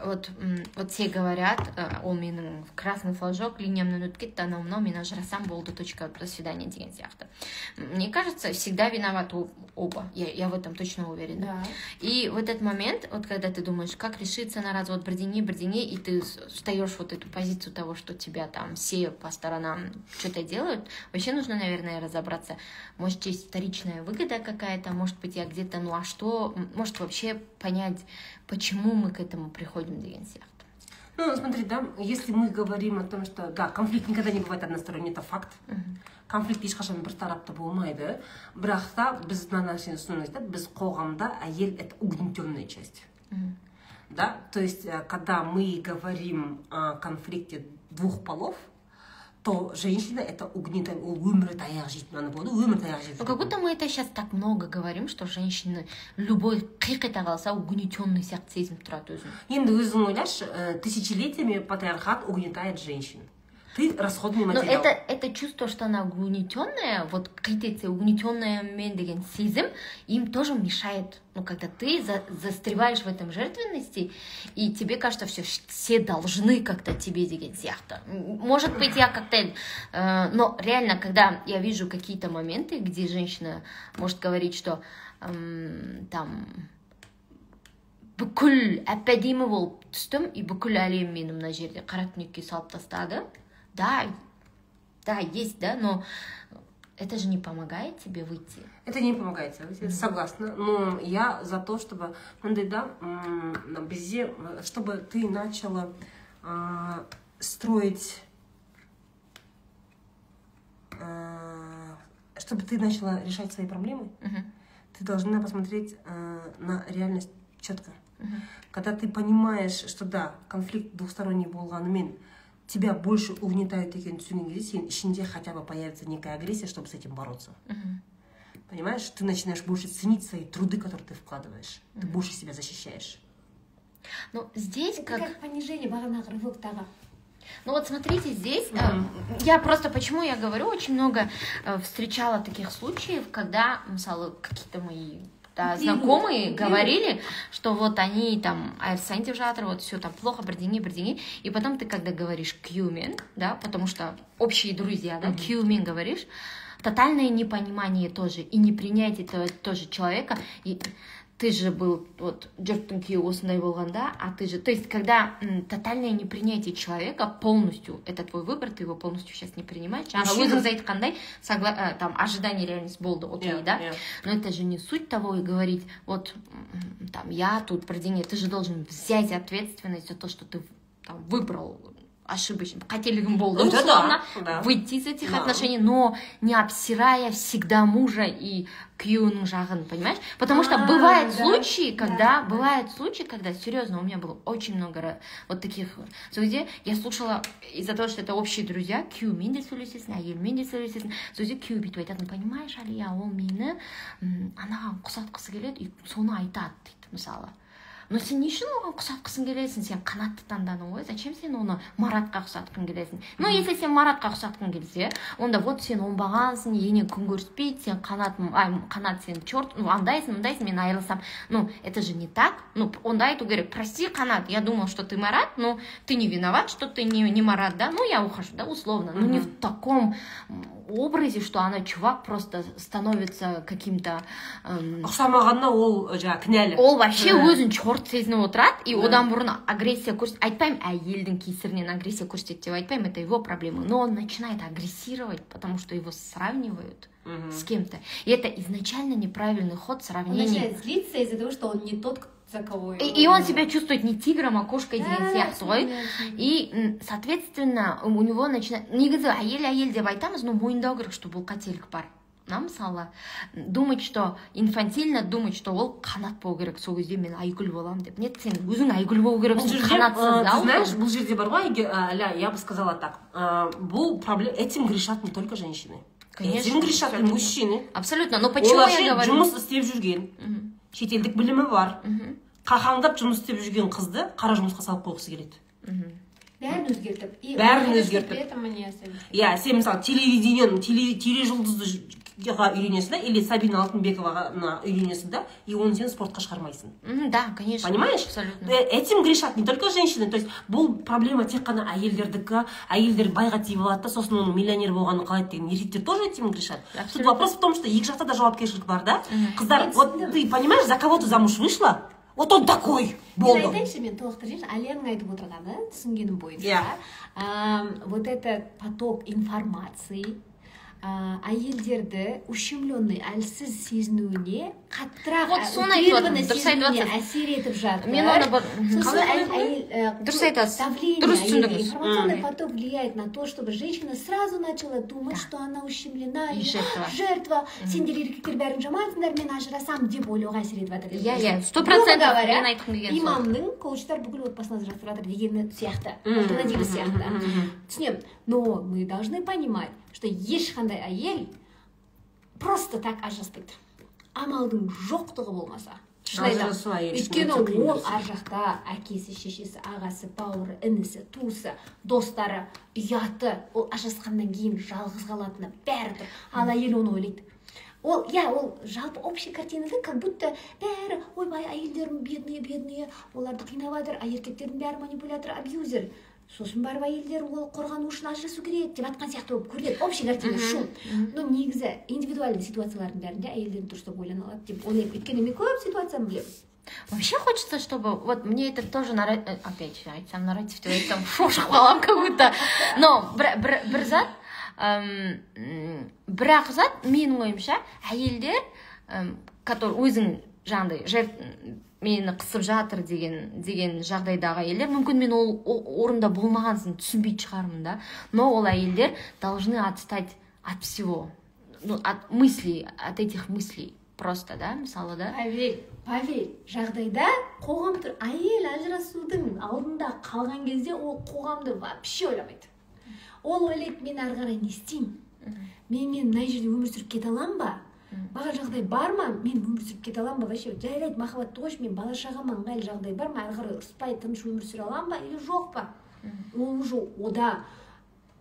вот, вот все говорят, ол менің красный флажок, линиямнан өтіп кетті, анау мынау, мен ажырасам болды, точка, до свидания деген сияқты. Мне кажется, всегда виноваты оба, я в этом точно уверена. И в этот момент, вот когда ты думаешь, как решиться на развод, бірдеңе, бірдеңе, и ты встаешь вот эту позицию того, что тебя там все по сторонам что-то делают, вообще нужно, наверное, разобраться. Может, есть вторичная выгода какая-то, может быть, я где-то, ну а что, может, вообще понять, почему мы к этому приходим деген сияқты. Ну, смотри, да, если мы говорим о том, что, да, конфликт никогда не бывает односторонний, это факт. Конфликт ешқашан бір тарапты болмайды. Бірақ та біз мына нәрсені түсінуіміз, да, біз қоғамда әйел — это угнетенная часть. Да, то есть, когда мы говорим о конфликте двух полов, то женщина — это угнетенная, ол өмірі таяқ жейтін ана болады, өмірі таяқ жеп Ну, как будто мы это сейчас так много говорим, что женщины любой қиқ ете қалса, угнетенный сияқты сезініп тұрады өзін. Енді өзің ойлашы, тысячелетиями патриархат угнетает женщин. Ты расходный Но материал. это чувство, что она угнетенная, вот қит етсе угнетенная мен деген сезім им тоже мешает. Ну, когда ты застреваешь в этом жертвенности, и тебе кажется, все должны как-то тебе деген сияқты. Может быть, я как-то... Но реально, когда я вижу какие-то моменты, где женщина может говорить, что там бүкіл әп әдемі болып түстім, и бүкіл әлем мені мына жерде қара түнекке салып тастады, да, есть, да, но это же не помогает тебе выйти. Это не помогает тебе выйти, согласна. Но я за то, чтобы мындай да, бізде, чтобы ты начала строить, чтобы ты начала решать свои проблемы, ты должна посмотреть на реальность четко. Когда ты понимаешь, что да, конфликт двухсторонний болғанымен, тебя больше угнетают деген түсінген кезде, сенің ішінде хотя бы появится некая агрессия, чтобы с этим бороться. Понимаешь, ты начинаешь больше ценить свои труды, которые ты вкладываешь. Ты больше себя защищаешь. Ну, здесь Это как. как понижение, бағанағы рывоктағы. Ну вот смотрите, здесь я просто, почему я говорю, очень много встречала таких случаев, когда, мысалы, какие-то мои да, знакомые говорили, что вот они там айырылысайын деп жатыр, вот все там плохо, бірдеңе, бірдеңе. И потом ты, когда говоришь күйеумен, да, потому что общие друзья, да, күйеумен говоришь, тотальное непонимание тоже и непринятие этого тоже человека. И ты же был, вот, жұрттың күйеуі осындай болғанда, а ты же. То есть, когда тотальное непринятие человека полностью, это твой выбор, ты его полностью сейчас не принимаешь. Жаңа Мужчина. Өзіңіз айтқандай, там, ожидание, реальность болды, окей, да? Но это же не суть того и говорить, вот, там, я тут бірдеңе, ты же должен взять ответственность за то, что ты там выбрал ошибочно, қателігім болды, Это условно, да. выйти из этих отношений, но не обсирая всегда мужа и күйеуінің жағын, понимаешь? Потому что бывают случаи, когда, бывают случаи, когда, серьезно, у меня было очень много вот таких, сол кезде я слушала из-за того, что это общие друзья, күйеуімен де сөйлесесің, әйелімен де сөйлесесің, сол кезде күйеуі бүйтіп айтатын: «Понимаешь, Алия, ол мені анаған ұқсатқысы келеді и соны айтады», — дейді, мысалы. Но сен не үшін оған ұқсатқысың келесің? Сен Қанатты таңдадың ғой, зачем сен оны Маратқа ұқсатқың келесің? Ну, если сен Маратқа ұқсатқың келсе, онда вот сен оңбағансың, ене күн көріспейді, сен Қанат, ай, Қанат, сен черт, ну, андайсың, мындайсың, мен айырылсам. Ну, это же не так. Ну, онда айту керек: «Прости, Қанат, я думал, что ты Марат, но ты не виноват, что ты не Марат, да, ну, я ухожу», да, условно. Но не в таком образе, что она, чувак, просто становится каким-то Ұқсамағанына ол жаңағы кінәлі. Ол вообще өзін черт сезініп отырады и одан бұрын агрессия көрсет, айтпаймын, әйелдің кесірінен агрессия көрсетеді деп айтпаймын, это его проблема, но он начинает агрессировать, потому что его сравнивают с кем-то, и это изначально неправильный ход Он сравнения. Начинает злиться из-за того, что он не тот, за кого И он себя чувствует не тигром, а кошкой деген сияқты ғой. Түсіндім. И соответственно, у него начинает, негізі, әйел әйел деп айтамыз, но мойындау керек, что бұл қателік бар. На, мысалы, думать, что инфантильно думать, что ол Қанат болу керек, сол кезде мен Айгүл боламын деп. Нет, сен өзің Айгүл болу Бұл керексің, жерде, Қанатсыз да. ты знаешь, бұл жерде бар ғой, Аля, я бы сказала так: бұл проблема, этим грешат не только женщины. Конечно, Этим грешат и абсолютно. Мужчины. Абсолютно, но почему Олар я ше говорю? Жұмыс істеп жүрген, шетелдік білімі бар, қақаңдап жұмыс істеп жүрген қызды қара жұмысқа салып қойғысы келеді. Бәрін өзгертіп. И Бәрін конечно, өзгертіп. при этом они остаются. Иә, сен, мысалы, телевидениені, тележұлдызға үйренесің да, или Сабина Алтынбековаға мына үйренесің да, и оны сен спортқа шығармайсың. Да, конечно. Понимаешь? Абсолютно. Этим грешат не только женщины. То есть бұл проблема тек қана әйелдердікі, әйелдер байға тиіп алады да, сосын оның миллионер болғанын қалайды деген. Еркектер тоже этим грешат. Тут вопрос в том, что екі жақта да жауапкершілік бар да. Қыздар, Мен вот түсіндім. Ты понимаешь, за кого ты замуж вышла? Вот он такой Мен болды. Айтайыншы, мен толықтырайыншы. Алияның айтып отырғаны, түсінгенім бойынша, Иә. Вот этот поток информации әйелдерді ущемленный, әлсіз сезінуіне қаттырақ, Вот соны айтып утрированно жатырмын, дұрыс айтып сезінуіне жатырсыз. Әсер етіп жатыр. Мен оны Сосын Қалай, әйел, Дұрыс айтасыз. давление Дұрыс әйелге, түсіндіңіз. информационный поток влияет на то, чтобы женщина сразу начала думать, что она ущемлена, И или жертва. Жертва, сендер еркектер бәрін жамансыңдар, мен ажырасамын деп ойлауға әсер етіп жатыр деп Иә, ойлаймын. иә, 100% Грубо говоря, мен айтқым келгені сол. Имамның коучтар бүкіл отбасын ажырастырып жатыр дегені сияқты, альтернатива сияқты түсінемін. Но мы должны понимать, что ешқандай әйел просто так ажыраспайды, амалдың жоқтығы болмаса. Шын айтамын. Ажырасу әйел үшін Өйткені өте қиын ол нәрсе. Ар жақта әкесі, шешесі, ағасы, бауыры, інісі, туысы, достары, ұяты, ол ажырасқаннан кейін жалғыз қалатыны, бәрі тұр. Ал әйел оны ойлайды. Ол, иә, ол жалпы общий картинада как будто бәрі: «Ойбай, әйелдер бедные, бедные, оларды қинап жатыр, а еркектердің бәрі манипулятор, абьюзер, сосын барып әйелдер ол қорғану үшін ажырасу керек» деп жатқан сияқты болып көрінеді общий картина, шум. Но негізі индивидуальный ситуациялардың бәрінде әйелдер дұрыстап ойлана алады деп ойлаймын, өйткені мен көп ситуацияны білемін. Вообще хочется, чтобы вот мне это тоже опять же айтсам, нарратив деп айтсам, шошып қаламын как будто. Но бір зат, бірақ зат, менің ойымша, әйелдер, который өзің жаңағыдай мені қысып жатыр деген жағдайдағы әйелдер, мүмкін, мен ол орында болмағансын, түсінбейтін шығармын да, но ол әйелдер должны отстать от всего, ну, от мыслей, от этих мыслей просто, да, мысалы, да. Поверь, поверь, жағдайда қоғам тұр. Әйел ажырасудың алдында қалған кезде ол қоғамды вообще ойламайды. Ол ойлайды: мен ары қарай не істеймін, мен мына жерде өмір сүріп кете аламын ба, маған жағдай бар ма, мен өмір сүріп кете аламын ба вообще, жарайды, махаббатты қойшы, мен бала шағама ыңғайлы жағдай бар ма, ары қарай ұрыспай тыныш өмір сүре аламын ба или жоқ па. Ол уже ода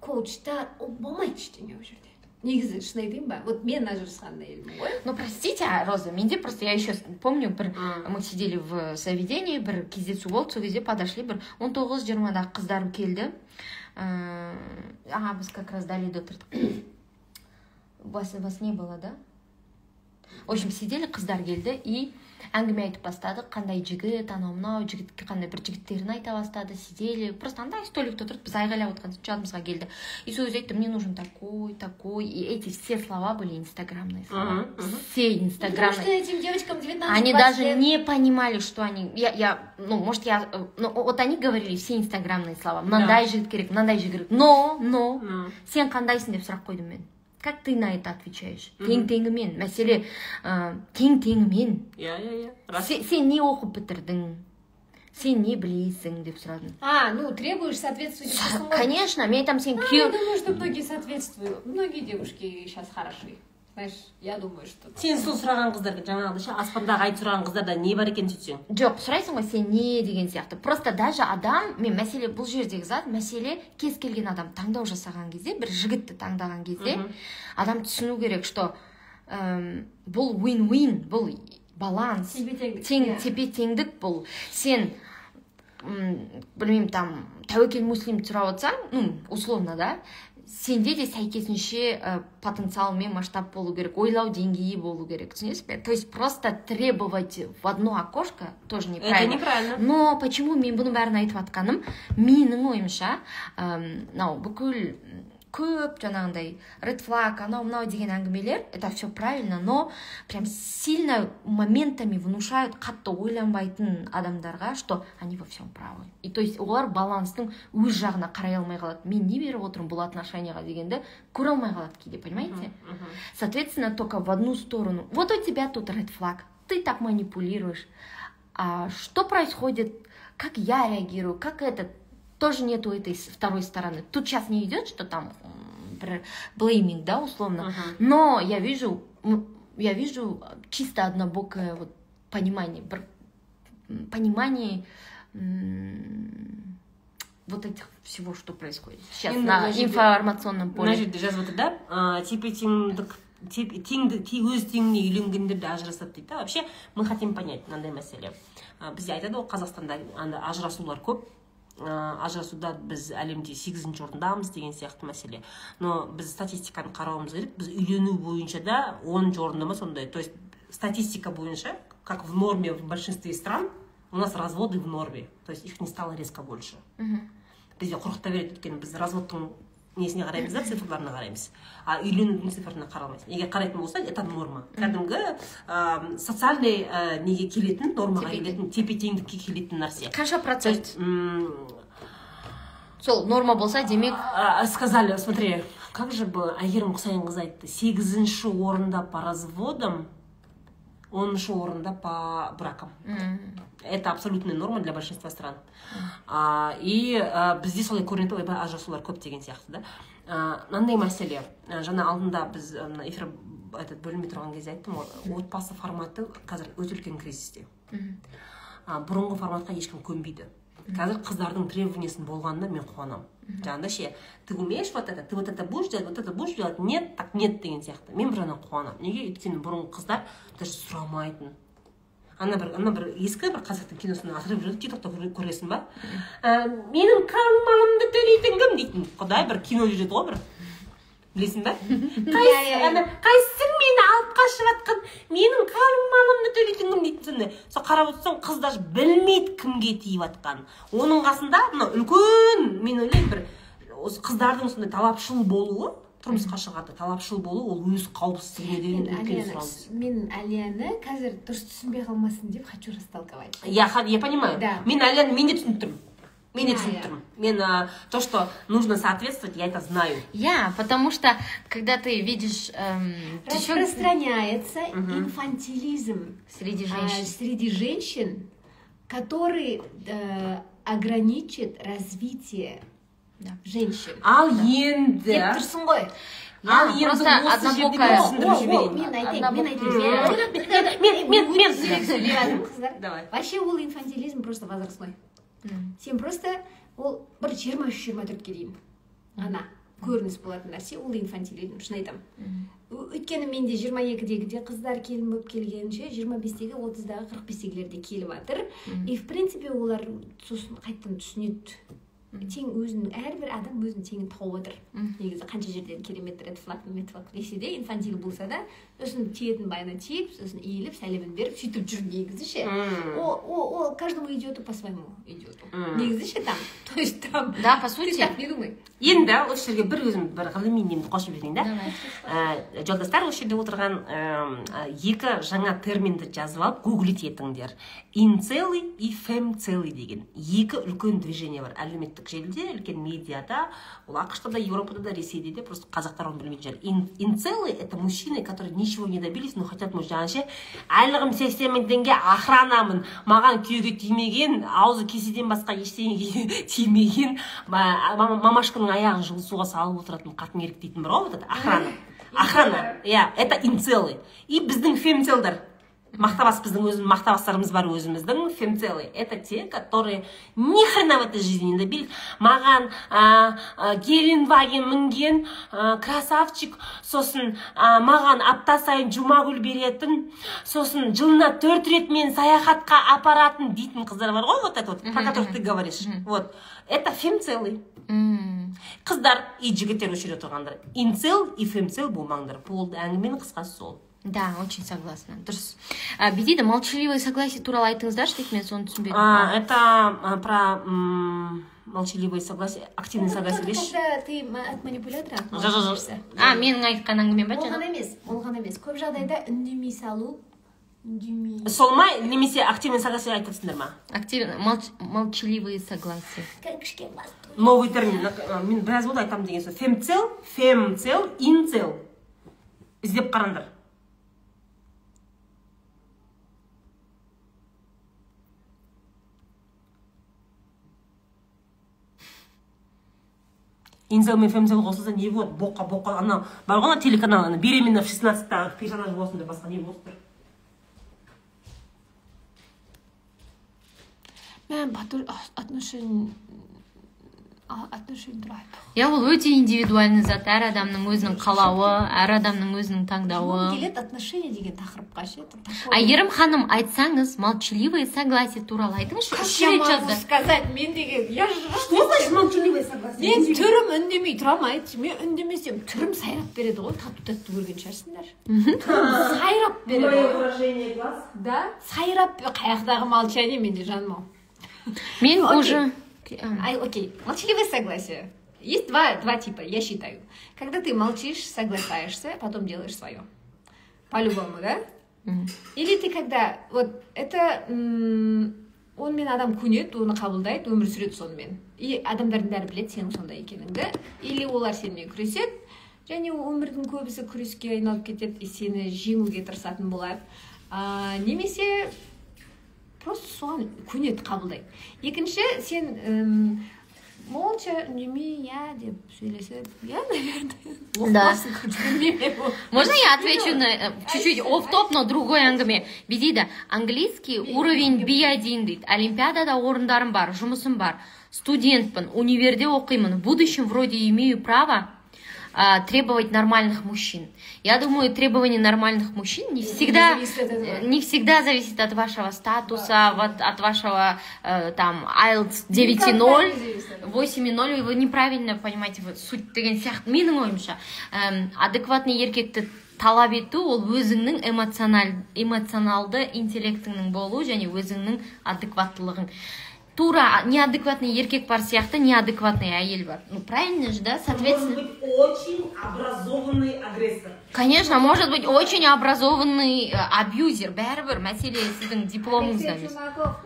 коучта, ол болмайды ештеңе ол жерде. Негізі, шын айтайын ба, вот мен ажырасқан әйелмін ғой. Ну, простите, Роза, менде просто, я еще помню, бір мы сидели в заведении, бір кездесу болды, сол кезде подошли бір 19-20-дағы қыздарым келді. А, біз как раз Далида отырдық. Вас не было, да? В общем, сидели, қыздар келді и әңгіме айтып бастады, қандай жігіт, анау мынау жігіт, қандай бір жігіттерін айта бастады. Сидели просто, андай столикте отырды, біз айғайлап отырған соң жанымызға келді. И сол кезде айтты: «Мне нужен такой, такой». И эти все слова были инстаграмные слова, все Потому инстаграмные. Что этим девочкам 19 Они 20 даже лет. Не понимали, что они. Я, ну, может, я. Ну, вот они говорили все инстаграмные слова. Мынандай жігіт керек, мынандай жігіт керек. Но, сен қандайсың деп сұрақ қойдым мен. Как ты на это отвечаешь? Тең теңімен. Мәселе тең теңімен. Иә, иә, иә, рас. Сен не оқып бітірдің? Сен не білесің деп сұрадым. А, ну, требуешь соответствовать дейсің ғой. Конечно, мен айтамын, сен А, күйеу. я думаю, что многие соответствуют. Многие девушки сейчас хороши. Знаешь, я думаю, что. Сен сол сұраған қыздар, жаңағыдай ше, аспандағы айды сұраған қыздарда не бар екен сөйтсең? Жоқ, сұрайсың ғой, сен не деген сияқты. Просто даже адам, мен мәселе, бұл жердегі зат, мәселе, кез келген адам таңдау жасаған кезде, бір жігітті таңдаған кезде адам түсіну керек, что бұл win-win, бұл баланс. Тепе-теңдік, тең. Иә. Тепе теңдік бұл. Сен білмеймін, там Тәуекел Муслим сұрап отырсаң, ну, условно, да, сенде де сәйкесінше потенциал мен масштаб болу керек, ойлау деңгейі болу керек, түсінесіз бе? То есть просто требовать в одно окошко тоже Это неправильно. неправильно. Но почему мен бұның бәрін айтып жатқаным, менің ойымша, мынау бүкіл көп жаңағындай red flag, анау мынау деген әңгімелер, это все правильно, но прям сильно моментами внушают қатты ойланбайтын адамдарға, что они во всем правы. И то есть олар баланстың өз жағына қарай алмай қалады, мен не беріп отырмын бұл отношенияға дегенді көре алмай қалады кейде, понимаете? Соответственно, только в одну сторону: вот у тебя тут red flag, ты так манипулируешь, а что происходит, как я реагирую, как это, тоже нету этой второй стороны. Тут сейчас не идет, что там blaming, да, условно, но я вижу чисто однобокое вот понимание, понимание вот этих всего, что происходит сейчас Енді на информационном мына поле. Жерде жазып отыр да, тепе теңдік, теңді, өз теңіне үйленгендер де ажырасады дейді да. Вообще мы хотим понять мынандай мәселе. Бізде айтады ғой, Қазақстанда анда ажырасулар көп, ажырасуда біз әлемде сегізінші орындамыз деген сияқты мәселе. Но біз статистиканы қарауымыз керек, біз үйлену бойынша да 10-шы орында ма, сондай. То есть статистика бойынша, как в норме в большинстве стран, у нас разводы в норме, то есть их не стало резко больше. Бізде қорқыта береді, өйткені біз разводтың несіне қараймыз да, цифрларына қараймыз, а үйленудің цифрына қарамайсың. Егер қарайтын болсақ, это норма, кәдімгі социальный неге келетін, нормаға келетін, тепе теңдікке келетін нәрсе. Қанша То процент? есть Сол норма болса, демек. Сказали, смотри, как же было, Әйгерім Құсайынқызы айтты: сегізінші орында по разводам, 10-шы орында по бракам. Это абсолютная норма для большинства стран. И бізде солай көрінеді, ойбай, ажырасулар көп деген сияқты да. Мынандай мәселе, жаңа алдында біз мына эфир этот бөлінбей тұрған кезде айттым ғой, отбасы форматы қазір өте үлкен кризисте. Бұрынғы форматқа ешкім көнбейді. Қазір қыздардың требованиесінің болғанына мен қуанамын. Жаңағыдай ше, ты умеешь вот это, ты вот это будешь делать, вот это будешь делать, нет так нет деген сияқты. Мен бір жағынан қуанамын. Неге? Өйткені бұрынғы қыздар даже сұрамайтын. Ана бір ескі бір қазақтың киносынан отрыв жүреді, ТикТокта көресің ба, менің қалың малымды төлейтін кім дейтін, құдай, бір кино жүреді ғой бір, білесің ба? Иә, Ана қайсың мені алып қашып жатқан, менің қалың малымды төлейтін кім дейтін сондай. Сол қарап отырсаң, қыз даже білмейді кімге тиіп жатқанын. Оның қасында мына үлкен, мен ойлаймын, бір осы қыздардың сондай талапшыл болуы, тұрмысқа шығарда талапшыл болу, ол өз қауіпсіздігіне деген Мен үлкен Алияны сұраныс. Мен Алияны қазір дұрыс түсінбей қалмасын деп хочу растолковать. Я понимаю. Да. Мен Алияны, мен де түсініп тұрмын, мен де түсініп Иә. тұрмын. Мен то, что нужно соответствовать, я это знаю. Я, потому что, когда ты видишь Распространяется инфантилизм среди женщин. Среди женщин, который ограничит развитие женщин. Ал енді Деп тұрсың ғой. Ал енді Просто осы жерде мен однобокая. түсіндіріп жіберейін. Мен айтайын, мен айтайын. Мен Жүрек сөйлеп жатырмын, қыздар. Давай. Вообще ол инфантилизм просто возрастной. Сен просто ол бір 23-24-ке дейін ана. Көрініс болатын нәрсе, ол инфантилизм, шын айтамын. Өйткені менде 22-дегі де қыздар келін болып келгенше, 25-тегі, 30-дағы, 45-тегілер де келіп жатыр. И в принципе олар сосын қайтадан түсінеді. Тең өзінің, әрбір адам өзінің теңін тауып отыр. Негізі қанша жерден керемет red flag, red flag десе де, инфантил болса да, сосын тиетін байына тиіп, сосын иіліп, сәлемін беріп, сөйтіп жүр негізі ше. Ол каждому идиоту по своему идиоту. Негізі ше там, то есть там. Да, по сути. Ты так не думай. Енді осы жерге бір өзім бір ғылыми немді қосып жіберейін да. Жолдастар, осы жерде отырған екі жаңа терминді жазып алып гуглить етіңдер. Инцелы и фемцелы деген екі үлкен движение бар әлеуметтік желіде, үлкен медиада. Ол АҚШ-та да, Еуропада да, Ресейде де, просто қазақтар оны білмейтін шығар. Инцелы — это мужчины, которые ничего не добились, но хотят, жаңағы ше, айлығым 80 000 теңге, охранамын, маған күйеуге тимеген, аузы кеседен басқа ештеңеге тимеген, мамашканың аяғын жылы суға салып отыратын қатын керек дейтін бар ғой, вот это охрана. Охрана, иә, это инцелы. И біздің фемцелдар, мақтабас, біздің өзіміз мақтабастарымыз бар өзіміздің фемцелы. Это те, которые ни хрена в этой жизни не добились. Маған Геленваген мінген красавчик, сосын маған апта сайын Жұмагүл беретін, сосын жылына 4 рет мен саяхатқа апаратын дейтін қыздар бар ғой, вот это вот, про которых ты говоришь. Вот. Это фемцелы. Қыздар и жігіттер осы жерде отырғандар. Инцел и фемцел болмаңдар. Болды, әңгіменің қысқасы сол. Да, очень согласна. Дұрыс. Бүйтеді, молчаливое согласие туралы айтыңыздаршы дейді, мен соны түсінбедім. Это про молчаливое согласие, активное согласие Только дейші. когда ты от манипулятора отмалчиваешься. Менің айтқан әңгімем ба Ол жаңа? ғана емес, ол ғана емес. Көп жағдайда үндемей салу, үндемей. Сол ма, немесе активное согласие айтып тұрсыңдар ма? Активно, молчаливые согласия. Кішкене басты. Новый термин. Мен біраз болды айтамын деген сөз. Фемцел, фемцел, инцел. Іздеп қараңдар. Инцел мен фемцел қосылса не болады? Боққа, боққа, анау бар ғой ана телеканал, ана беременна в 16-тағы персонаж болсын деп басқа не болсын? Мен батыр отношение отношение туралы айтпақ. Иә, ол өте индивидуальный зат, әр адамның өзінің қалауы, әр адамның өзінің таңдауы. Келеді отношение деген тақырыпқа ше. Әйгерім ханым, айтсаңыз, молчаливое согласие туралы айтыңызшы. Как Үш я рет могу жазды. сказать, мен деген, я же Что значит молчаливое согласие? Мен түрім үндемей тұра ма, айтшы, мен үндемесем түрім сайрап береді ғой, тату-тәтті көрген шығарсыңдар. Түрім сайрап береді ғой. Выражение глаз. Да, сайрап, қаяқтағы молчание менде, жаным ау. Мен Окей. уже Ай, окей, молчаливое согласие. Есть два типа, я считаю. Когда ты молчишь, соглашаешься, потом делаешь свое. По-любому, да? Или ты когда, вот это, онымен адам көнеді, оны қабылдайды, өмір сүреді сонымен. И адамдардың бәрі біледі сенің сондай екеніңді. Или олар сенімен күреседі, және өмірдің көбісі күреске айналып кетеді, и сені жеңуге тырысатын болады. Немесе просто соған көнеді, қабылдайды. Екінші, сен молча, үндемей, я деп сөйлесіп, я, наверное, Да. оқымасын, короче, білмеймін мен. Можно я отвечу на чуть-чуть офф-топ, но другой әңгіме? Бүйтеді, английский уровень B1 дейді. Олимпиадада орындарым бар, жұмысым бар, студентпін, универде оқимын. В будущем вроде имею право требовать нормальных мужчин. Я думаю, требование нормальных мужчин не всегда, зависит от этого. не всегда зависит от вашего статуса, вот, от вашего там IELTS 9.0, Никогда не зависит. 8.0, вы неправильно понимаете вот суть деген сияқты менің ойымша. Адекватный еркекті талап ету ол өзіңнің эмоционалды интеллектіңнің болуы және өзіңнің адекваттылығың. Тура неадекватный еркек бар сияқты неадекватный әйел бар. Ну, правильно же, да? Соответственно... Может быть, очень образованный агрессор. Конечно, может быть, очень образованный абьюзер. Бәрібір мәселе сіздің дипломыңызда Алексей емес. Чумаков.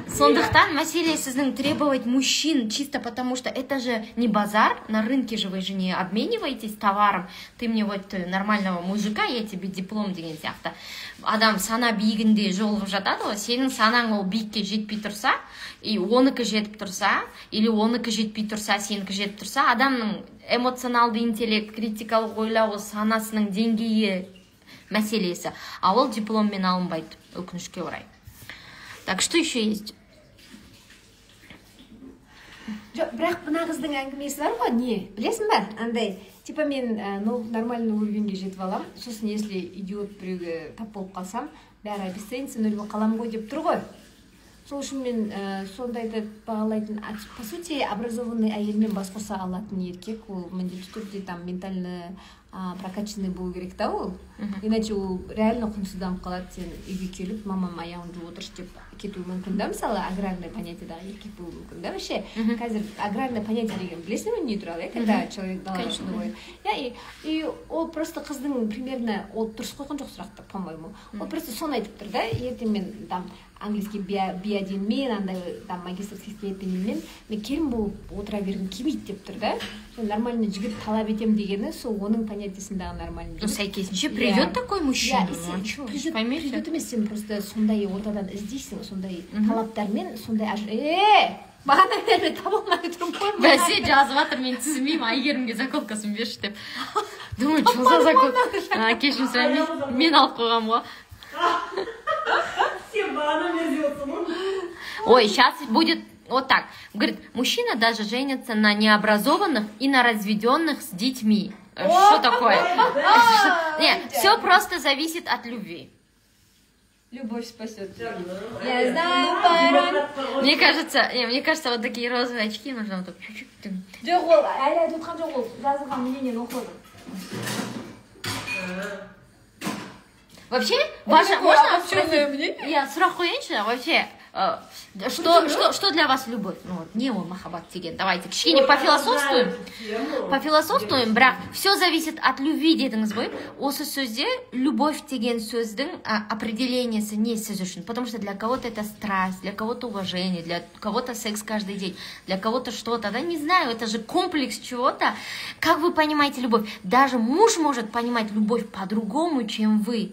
Сондықтан мәселе сіздің требовать мужчин чисто потому, что это же не базар, на рынке же вы же не обмениваетесь товаром. Ты мне вот нормального мужика, я тебе диплом деген сияқты. Адам сана биігінде жолығып жатады ғой, сенің санаң ол биікке жетпей тұрса, и оныкі жетіп тұрса, или оныкі жетпей тұрса, сенікі жетіп тұрса, адамның эмоционалды интеллект, критикалық ойлауы, санасының деңгейі мәселесі. А ол дипломмен алынбайды, өкінішке орай. Так, что еще есть? Жоқ, бірақ мына қыздың әңгімесі бар ғой, не білесің ба, андай типа мен ну, нормальный уровеньге жетіп аламын, сосын если идиот біреуге тап болып қалсам, бәрі обесценится, нөл болып қаламын ғой деп тұр ғой. Сол үшін мен сондайды бағалайтын. По сути, образованный әйелмен бас қоса алатын еркек ол міндетті түрде там ментально прокачанный болу керек та ол, иначе ол реально құнсызданып қалады. Сен үйге келіп, «Мамам, аяғын жуып отыршы» деп кетуі мүмкін да. Мысалы, аграрный понятиядағы еркек болуы мүмкін да. Вообще қазір аграрный понятие деген білесің бе не туралы, иә? Когда человек далада трудовой, иә. И ол просто қыздың примерно, ол дұрыс қойған жоқ сұрақты, по моему. Ол просто соны айтып тұр да: ертең мен там английский B1 мен, андай там магистрский степеньмен мен келін болып отыра бергім келмейді деп тұр да. Сол нормальный жігіт талап етемін дегені сол оның понятиесындағы нормальный Ну, жігіт. сәйкесінше придет такой мужчина. Иә, и Ну, сен а чё, придет, поймете? Придет емес, сен просто сондай ортадан іздейсің, сондай талаптармен, сондай бағана бері таба алмай тұрмын ғой. Бәсе, жазып жатыр, мен түсінбеймін, Әйгерімге заколкасын берші деп. Думаю, что за заколка? А, кешірім сұраймын, мен алып қойғанмын ғой. Сен бағана бері отырсың ғой. Ой, сейчас будет вот так. Говорит, мужчина даже женится на необразованных и на разведенных с детьми. Что такое? Нет, все просто зависит от любви. Любовь спасет. Я знаю пароль. Мне кажется, не, мне кажется, вот такие розовые очки нужно вот так чуть-чуть. Жоқ, ол әлі айтып отқан жоқ, ол жазылған мнениені оқыдым. Вообще, ваша, Такое можно обобщенное спросить? мнение. Я сұрақ қояйыншы, вообще, что для вас любовь? Ну, вот, не ол махаббат деген. Давайте, кішкене пофилософствуем. Пофилософствуем, бірақ все зависит от любви дедіңіз ғой. Осы сөзде любовь деген сөздің определениесі не сіз үшін? Потому что для кого-то это страсть, для кого-то уважение, для кого-то секс каждый день, для кого-то что-то, да, не знаю, это же комплекс чего-то. Как вы понимаете любовь? Даже муж может понимать любовь по-другому, чем вы.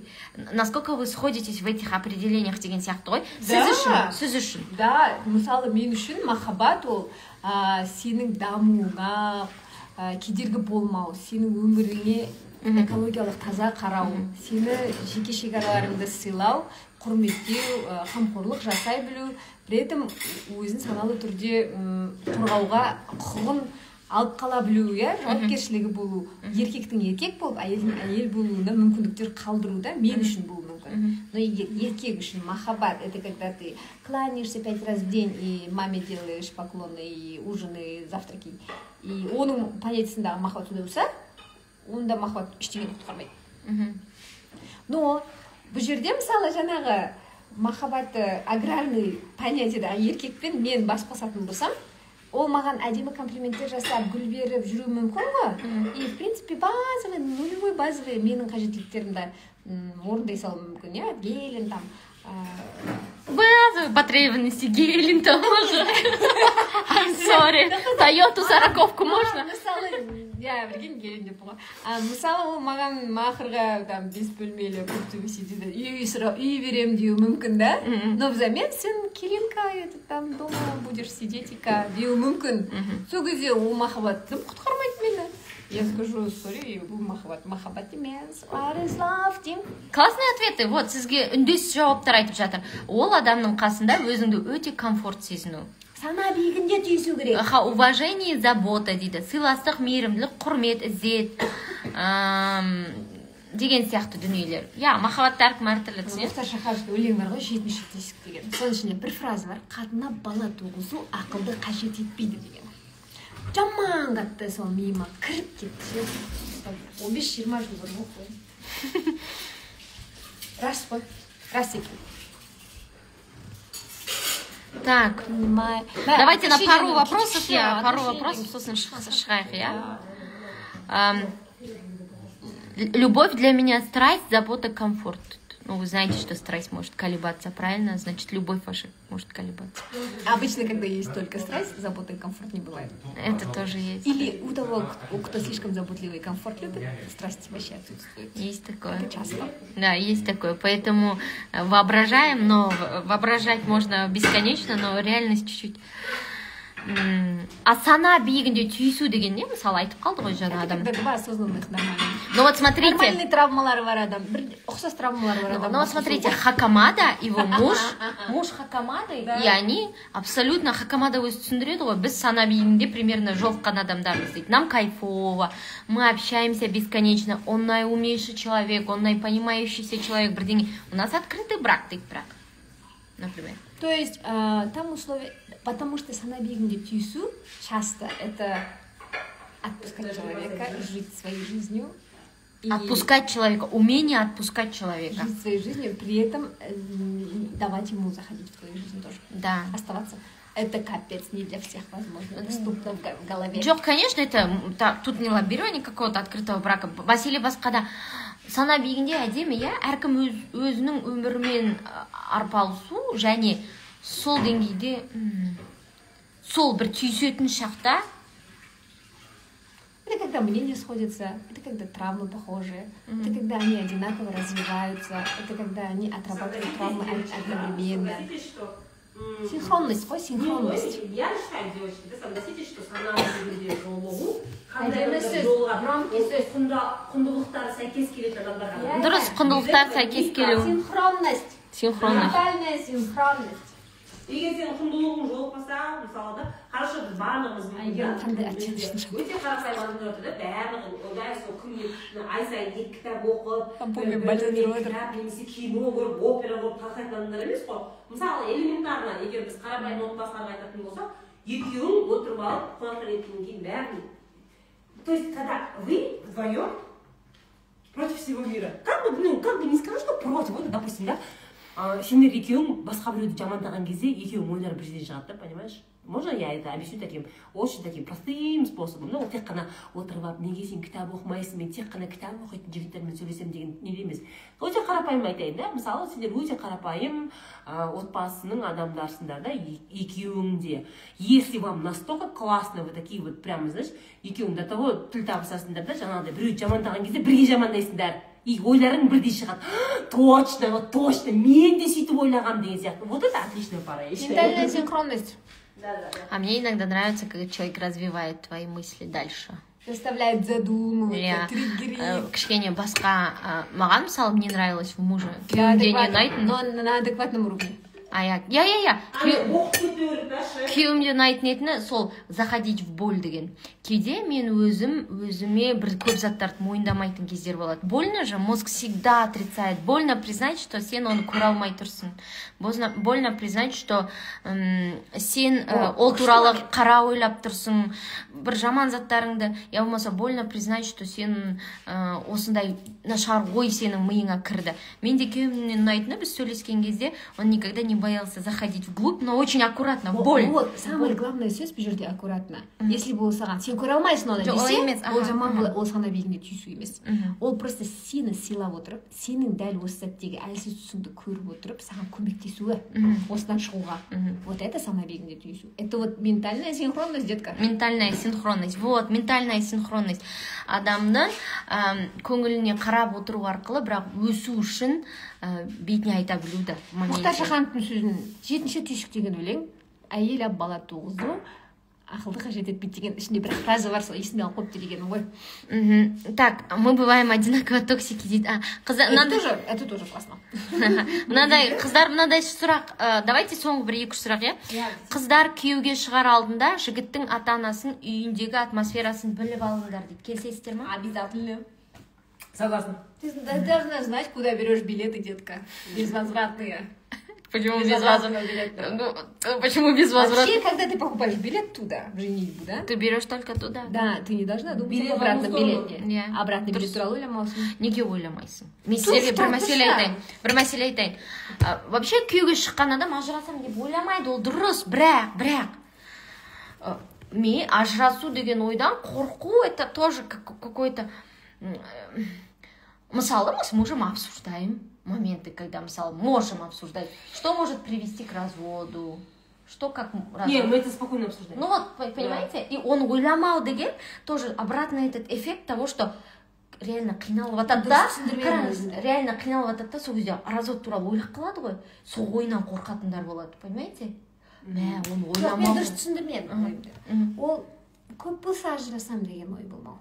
Насколько вы сходитесь в этих определениях деген сияқты ғой. Сіз Да. үшін, сіз үшін. Да, мысалы, мен үшін махаббат ол сенің дамуыңа кедергі болмау, сенің өміріңе экологиялық таза қарау, сені жеке шекараларыңды сыйлау, құрметтеу, қамқорлық жасай білу, при этом өзін саналы түрде қорғауға құқығын алып қала білу, иә, жауапкершілігі болу, еркектің еркек болып, әйелдің әйел болуына мүмкіндіктер қалдыру да мен үшін болуы мүмкін. Но егер еркек үшін махаббат — это когда ты кланяешься пять раз в день и маме делаешь поклоны, и ужины, и завтраки, и оның понятиесындағы махаббат сондай болса, онда махаббат ештеңені құтқармайды. Но бұл жерде, мысалы, жаңағы махаббаты аграрный понятиедағы еркекпен мен бас қосатын болсам, ол маған әдемі комплименттер жасап, гүл беріп жүруі мүмкін ғой. И в принципе базовый, нулевой базовый менің қажеттіліктерімді орындай салуы мүмкін, иә, гелен там Базовые потребности, гелен тоже. I'm sorry. Тойоту сороковку можно? Мысалы, иә, прикинь, гелен деп қой. Мысалы, ол маған махрға там бес бөлмелі көк төбе үй сұрап, үй беремін деуі мүмкін да, но взамен сен келинка этот там дома будешь сидеть и деуі мүмкін. Сол кезде ол махаббат дым құтқармайды мені. Я скажу: «Сори, бұл махаббат махаббат емес, what is love?» деймін. Классные ответы. Вот сізге үндес жауаптар айтып жатыр. Ол адамның қасында өзіңді өте комфорт сезіну. Сана биігінде түйісу керек. Аха, уважение, забота дейді. Сыйластық, мейірімділік, құрмет, ізет деген сияқты дүниелер. Иә, махаббатты әркім әртүрлі түсінеді. Мұхтар Шахановтың өлеңі бар ғой, «Жетінші тесік» деген. Соның ішінде бір фраза бар: «Қатыннан бала туғызу ақылды қажет етпейді» деген. Жаман қатты сол миыма кіріп кетті ше. 15-20 жыл бұрын оқыдым. Рас қой, рас екен. Так, Понимаю. давайте на пару Отношения, вопросов, я пару отношения. Вопросов, сосын шығайық, иә. Любовь для меня — страсть, забота, комфорт. Ну, вы знаете, что страсть может колебаться, правильно? Значит, любовь ваша может колебаться. Обычно, когда есть только страсть, забота и комфорт не бывает. Это тоже есть. Или у того, кто слишком заботливый и комфорт любит, страсть вообще отсутствует. Есть такое. Это часто. Да, есть такое. Поэтому воображаем, но воображать можно бесконечно, но реальность чуть-чуть. А сана биігінде түйісу деген не? Мысалы, айтып қалды ғой жаңа Это адам. когда два осознанных нормальных Ну вот смотрите. Нормальный травмалары бар адам, бір ұқсас травмалары бар адам. Ну вот смотрите, Хакамада, его муж, муж Хакамады, и они абсолютно, Хакамада өзі түсіндіреді ғой, біз сана биігінде примерно жолыққан адамдармыз дейді. Нам кайфово, мы общаемся бесконечно, он наиумнейший человек, он наипонимающийся человек, бірдеңе. У нас открытый брак дейді бірақ, например. То есть там условия, потому что сана биігінде түйісу часто это отпускать человека, жить своей жизнью. И Отпускать человека, умение отпускать человека. Жить своей жизнью, при этом давать ему заходить в твою жизнь тоже. Да. Оставаться. Это капец не для всех возможно, доступно в голове. Жоқ, конечно, это тут не лоббирование какого-то открытого брака. Мәселе басқада. Сана биігінде әдемі, иә, әркім өз, өзінің өмірімен арпалысу және сол деңгейде сол бір түйісетін шақта. Это когда мнения сходятся, это когда травмы похожие, это когда они одинаково развиваются, это когда они отрабатывают травмы одновременно. Согласитесь, что Синхронность, қой, синхронность. Ну, я считаю, девочки, да, согласитесь, что сана биігінде жолығу қандай Әдемі бір сөз, жолға громкий ол сөз. Құндылықтары сәйкес келетін адамдарға. Иә. Дұрыс, құндылықтар сәйкес келу. Синхронность. Синхронность. Ментальная синхронность. Егер сенің құндылығың жолықпаса, мысалы да, хорошо, біз барлығымыз мүмкін, Әйгерім да, қандай оттеночный. Өте қарапайым адамдар отыр да, барлығы дәл сол күніне мына ай сайын екі кітап оқып, Помпомен бір бальзам біріне жүріп отыр. кітап немесе кино көріп, опера көріп талқылайтын адамдар емес қой. Мысалы, элементарно, егер біз қарапайым отбасыларға айтатын болсақ, екеуің отырып алып, қонақтар кеткеннен кейін бәрін, то есть когда вы вдвоем против всего мира, как бы, ну, как бы не скажу, что против, вот, допустим, да, сендер екеуің басқа біреуді жамандаған кезде, екеуің ойлары бір жерден шығады да, понимаешь? Можно я это объясню таким очень таким простым способом? Да, ол тек қана отырып алып, неге сен кітап оқымайсың, мен тек қана кітап оқитын жігіттермен сөйлесемін деген не емес. Өте қарапайым айтайын да, мысалы, сендер өте қарапайым отбасының адамдарсыңдар да, екеуің де. Если вам настолько классно, вы такие вот прямо, знаешь, екеуің до того тіл табысасыңдар да, жаңағыдай біреуді жамандаған кезде бірге жамандайсыңдар. И ойларың бірдей шығады. Точно, вот точно, мен де сөйтіп ойлағанмын деген сияқты. Вот это отличная пара, я считаю. Ментальная синхронность. Да. А мне иногда нравится, когда человек развивает твои мысли дальше. Заставляет задумываться, Иә. Триггерит. Кішкене басқа, маған, мысалы, мне нравилось в муже. Я Күйеуімде не адекватно, ұнайтын? но на адекватном уровне. А, иә. Ана оқып кету керек та ше. Күйеуімде ұнайтын етіні сол заходить в боль деген. Кейде мен өзім өзіме бір көп заттарды мойындамайтын кездер болады. Больно же, мозг всегда отрицает. Больно признать, что сен оны көре алмай тұрсың. Больно признать, что сен ол туралы қара ойлап тұрсың, бір жаман заттарыңды, я болмаса больно признать, что сен осындай нашар ой сенің миыңа кірді. Менде күйеуімнен ұнайтыны, біз сөйлескен кезде он никогда не боялся заходить вглубь, но очень аккуратно, боль. Вот, самое главное сөз бұл жерде аккуратно. Если бы ол саған сен көре алмайсың оны Жоқ, олай десе, емес, ол жаман ол сана биігінде түйісу емес. Ол просто сені сыйлап отырып, сенің дәл осы сәттегі әлсіз тұсыңды көріп отырып, саған көмектесуі, осыдан шығуға. Вот это сана биігінде түйісу. Это вот ментальная синхронность, детка. Ментальная синхронность. Вот, ментальная синхронность. Адамның көңіліне қарап отыру арқылы, бірақ өсу үшін бетіне айта білу да в моменте. Мұхтар Шахановтың сөзін, жетінші түйсік деген өлең, әйел алып бала туғызу ақылды қажет етпейді деген ішінде бір фраза бар, сол есіме алып қойыпты дегенім ғой. Так, мы бываем одинаково токсики дейді. А, қыздар, Это мынандай тоже, это тоже классно. Мынандай қыздар, мынандай сұрақ, давайте соңғы бір екі үш сұрақ, иә. Қыздар күйеуге шығар алдында жігіттің ата анасының үйіндегі атмосферасын біліп алыңдар дейді. Келісесіздер ма? Обязательно. Согласна. Ты должна знать, куда берешь билеты, детка. Безвозвратные. Почему? Безвозвратного билета. Ну, почему безвозвратно? Вообще, когда ты покупаешь билет туда, в женитьбу, да? Ты берешь только туда. Да, ты не должна думать Билет об в одну обратном сторону. билете. Иә. Обратный билет Дұрыс. туралы ойламаусың. Неге ойламайсың? Мен сіздерге бір Дұрыс, мәселе дұрыс. айтайын, бір мәселе айтайын. Вообще күйеуге шыққан адам ажырасамын деп ойламайды, ол дұрыс, бірақ мен ажырасу деген ойдан қорқу, это тоже какой-то мысалы, мы с мужем обсуждаем моменты, когда, мысалы, можем обсуждать, что может привести к разводу, что как развод. Не, мы это спокойно обсуждаем. Ну вот, понимаете, и он ойламау деген тоже обратно этот эффект того, что реально қиналып жатады да. Дұрыс түсіндірмедім Қараңыз, өзіңді. Реально қиналып жатады да, сол кезде развод туралы ойлап қалады ғой, сол ойынан қорқатындар болады, понимаете, мә, оны Жоқ, мен ойламау. дұрыс түсіндірмедім ойымды. Ол көп болса ажырасамын деген ой болмау.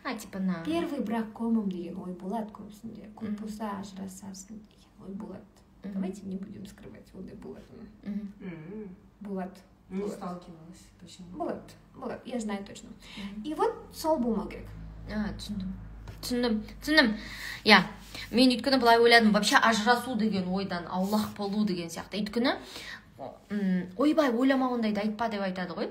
А, типа на Первый брак комом деген ой болады көбісінде. Көп болса, ажырасасың деген ой болады. Давайте не будем скрывать, ондай болады. Болады. Не сталкивалась. Почему? Болады, болады, я знаю точно. И вот сол болмау керек. А, түсіндім, түсіндім, түсіндім. Иә, мен өйткені былай ойладым: вообще ажырасу деген ойдан аулақ болу деген сияқты. Өйткені ойбай, ойлама, ондайды айтпа деп айтады ғой.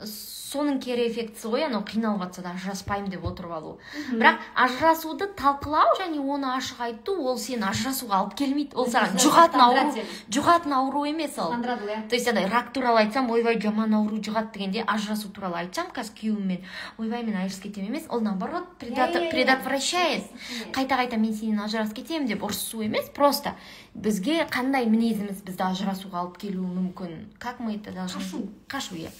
Соның кері эффектісі ғой анау, қиналып жатса да, ажыраспаймын деп отырып алу. Бірақ ажырасуды талқылау және оны ашық айту, ол сені ажырасуға алып келмейді. Ол саған жұғатын ауру, жұғатын ауру емес ол. Сындырады, иә. То есть андай рак туралы айтсам, ойбай, жаман ауру, жұғады дегенде, ажырасу туралы айтсам қазір күйеуіммен, ойбай, мен айырылысып кетемін емес, ол наоборот Иә, иә, иә. предотвращает. Қайта қайта мен сенен ажырасып кетемін деп ұрысу емес, просто бізге қандай мінезіміз бізді ажырасуға алып келуі мүмкін, как мы это должны. Қашу. Қашу, иә.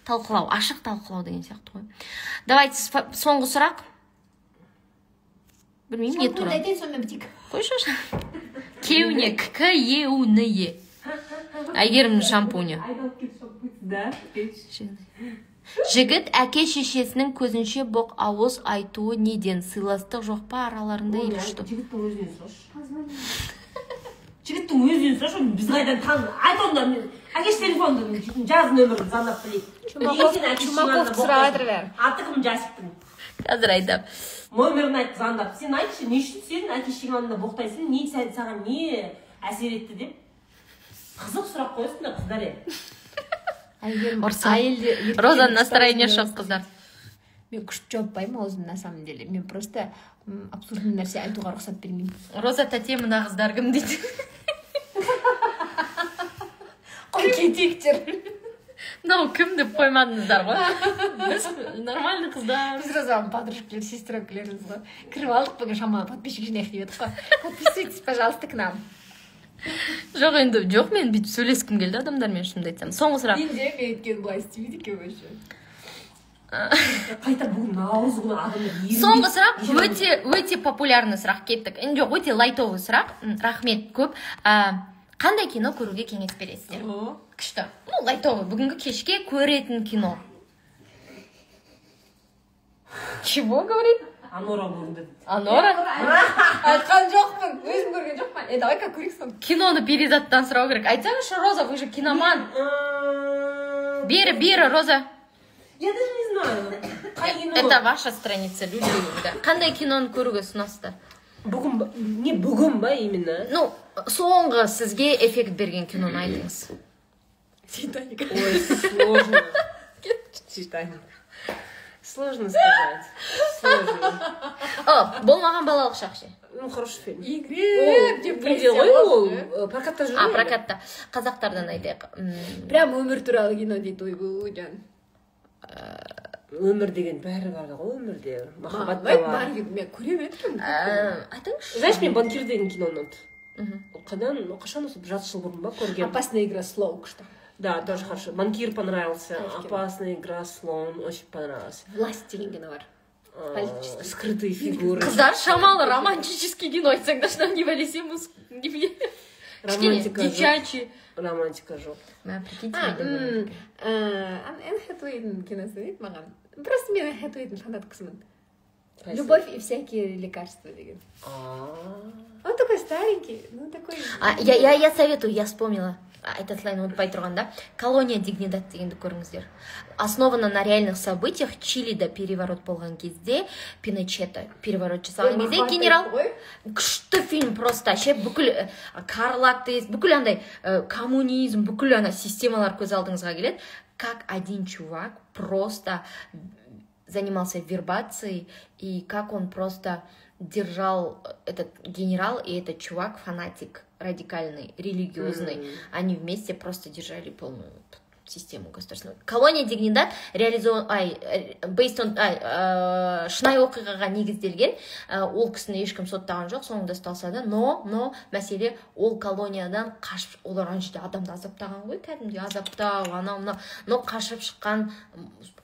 Талқылау, ашық талқылау деген сияқты ғой. Давайте соңғы сұрақ. Білмеймін, не Шампуньді туралы. айтайын, сонымен бітейік. Қойшы. Кеуне, к е у н е. Әйгерімнің шампуні. Айналып кетіп шампунь, да? Жігіт әке шешесінің көзінше боқ ауыз айтуы неден? Сыйластық жоқ па араларында или что? Жігіттің өзінен сұрашы. Жігіттің өзінен сұрашы, біз қайдан таң айт онда. Мен әкеш телефонды, жаз нөмірін, звондап білейік. Неге сен әке шешеңнің Чумаков алдында сұрап боқтайсың? жатыр бәрі. Аты кім Жасиктің? Қазір айтамын. Номерін айт, звондап. Сен айтшы, не үшін сен әке шешеңнің алдында боқтайсың, не саған не әсер етті деп. Қызық сұрақ қоясыңдар, қыздар, е. Әйгерім. Ұрса. Әйелде еркектердің Розаның күшті настроение аузын. жоқ, қыздар. Мен күшті жауаппаймын аузым, на самом деле. Мен просто абсурдный нәрсе айтуға рұқсат бермеймін. Роза тәте, мына қыздар кім дейді. Қой, кетейіктер. Мынау кім деп қоймадыңыздар ғой, біз нормальный қыздар. Біз Розаның подружкалар, сестренкаларымыз ғой. Кіріп алдық бүгін, шамалы подписчик жинайық деп едік қой. Подписывайтесь, пожалуйста, к нам. Жоқ енді, жоқ, мен бүйтіп сөйлескім келді адамдармен, шынымды айтсам. Соңғы сұрақ. Мен де, мен өйткені былай істемейді екенмін вообще. Қайта бүгін наурыз күні адамдар ерінбейді. Соңғы сұрақ, өте өте популярный сұрақ, кеттік енді. Жоқ, өте лайтовый сұрақ. Рахмет көп. Қандай кино көруге кеңес бересіздер? Күшті, ну, лайтовый, бүгінгі кешке көретін кино. Чего говорит? Анора көрінді. Анора. Айтқан жоқпын, өзім көрген жоқпын. Е, давай ка көрейік соны. Киноны Перизаттан сұрау керек. Айтсаңызшы, Роза, вы же киноман. Бері, бері, Роза. Я даже не знаю, қай кино. Это ваша страница, люди. Да. Қандай киноны көруге ұсынасыздар? Бүгін ба? Не, бүгін ба именно? Ну, соңғы сізге эффект берген киноны айтыңыз. Титаник. Ой, сложно. Титаник. Сложно сказать. Сложно. О, болмаған балалық шақ ше? Ну, хороший фильм. Игрек. Неде ғой ол, прокатта жүр А, ғой. прокатта. Қазақтардан айтайық. Прям өмір туралы кино дейді, ойбой, жан. Өмір деген бәрі бар ғой, өмірде махаббат та Маған бар. Бар, мен көремін еткім. Айтыңызшы. Знаешь, мен «Банкир» деген кино ұнады. Қайдан, қашан, осы бір жарты жыл бұрын ба көргенмін. «Опасная игра» слоун күшті. Да, тоже хорошо. «Банкир» понравился. Кайф. «Опасная игра слоун» очень понравился. «Власть» деген кино бар. Политический. «Скрытые фигуры». Қыздар, шамалы романтический кино айтсаңдаршы, нам не бәлесе кішкене Романтика жоқ. Девчачий. Романтика жоқ. Мә, прикиньте, А, мен де көрмеппін. Энн Хэтэуэйдің киносы ұнайды маған. Просто мен Энн Хэтэуэйдің фанаткасымын. Қайсы? «Любовь и всякие лекарства» деген. А. Он такой старенький, ну такой. А, я советую, я вспомнила. Айта салайын, ұмытпай тұрғанда. «Колония Дигнидад» дегенді көріңіздер. Основана на реальных событиях. Чилида переворот болған кезде, Пиночета переворот жасаған кезде, генерал. Күшті фильм просто ше. Бүкіл Карлаг, бүкіл андай коммунизм, бүкіл ана системалар көз алдыңызға келеді. Как один чувак просто занимался вербацией и как он просто держал, этот генерал и этот чувак, фанатик радикальный, религиозный, они вместе просто держали полную систему государственную. «Колония Дигнидад» реализован, ай, based on, ай, шынайы оқиғаға негізделген. Ол кісіні ешкім соттаған жоқ, соңында ұсталса да, но мәселе, ол колониядан қашып, олар ана жерде адамды азаптаған ғой, кәдімгідей азаптау, анау мынау, но қашып шыққан,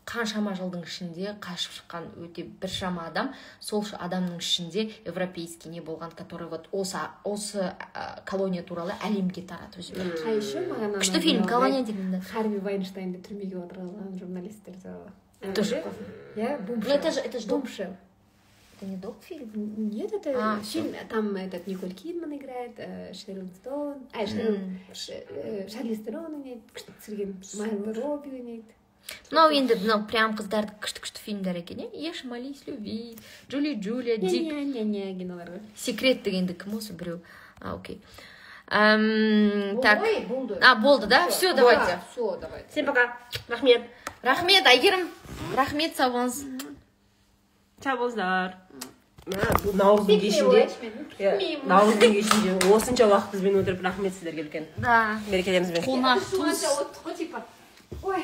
қаншама жылдың ішінде қашып шыққан өте біршама адам, сол адамның ішінде европейский не болған, который вот осы колония туралы әлемге таратып жіберді. А еще маған Күшті фильм «Колония Дигнидад». Харви Вайнштейнді түрмеге отырғызған журналисттер туралы. Тоже. Иә. Ну, это же «Бомбшелл». Это не док-фильм? Нет, это А, фильм, там этот Николь Кидман играет, Шерон Стоун, ай, Шерон, Шарлиз Терон ойнайды, күшті түсірген, Марго Робби ойнайды. Мынау енді, мынау прям қыздарды күшті, күшті фильмдер екен, иә. Ешь, молись, люби, Джули, Джулия, Дик. Не, не, не, кинолар ғой. Секрет дегенді кім осы біреу? А, окей. Так. Ой, болды. А, болды, да? Все, давайте. Все, давайте. Всем пока, рахмет. Рахмет, Әйгерім, рахмет, сау болыңыз. Сау болыңыздар. Мә, бұл наурыздың кешінде, иә, наурыздың кешінде осынша уақыт бізбен отырып, рахмет сіздерге үлкен. Да. Мерекелеріңізбен. Қонақ, туыс. Қой, типа. Ой.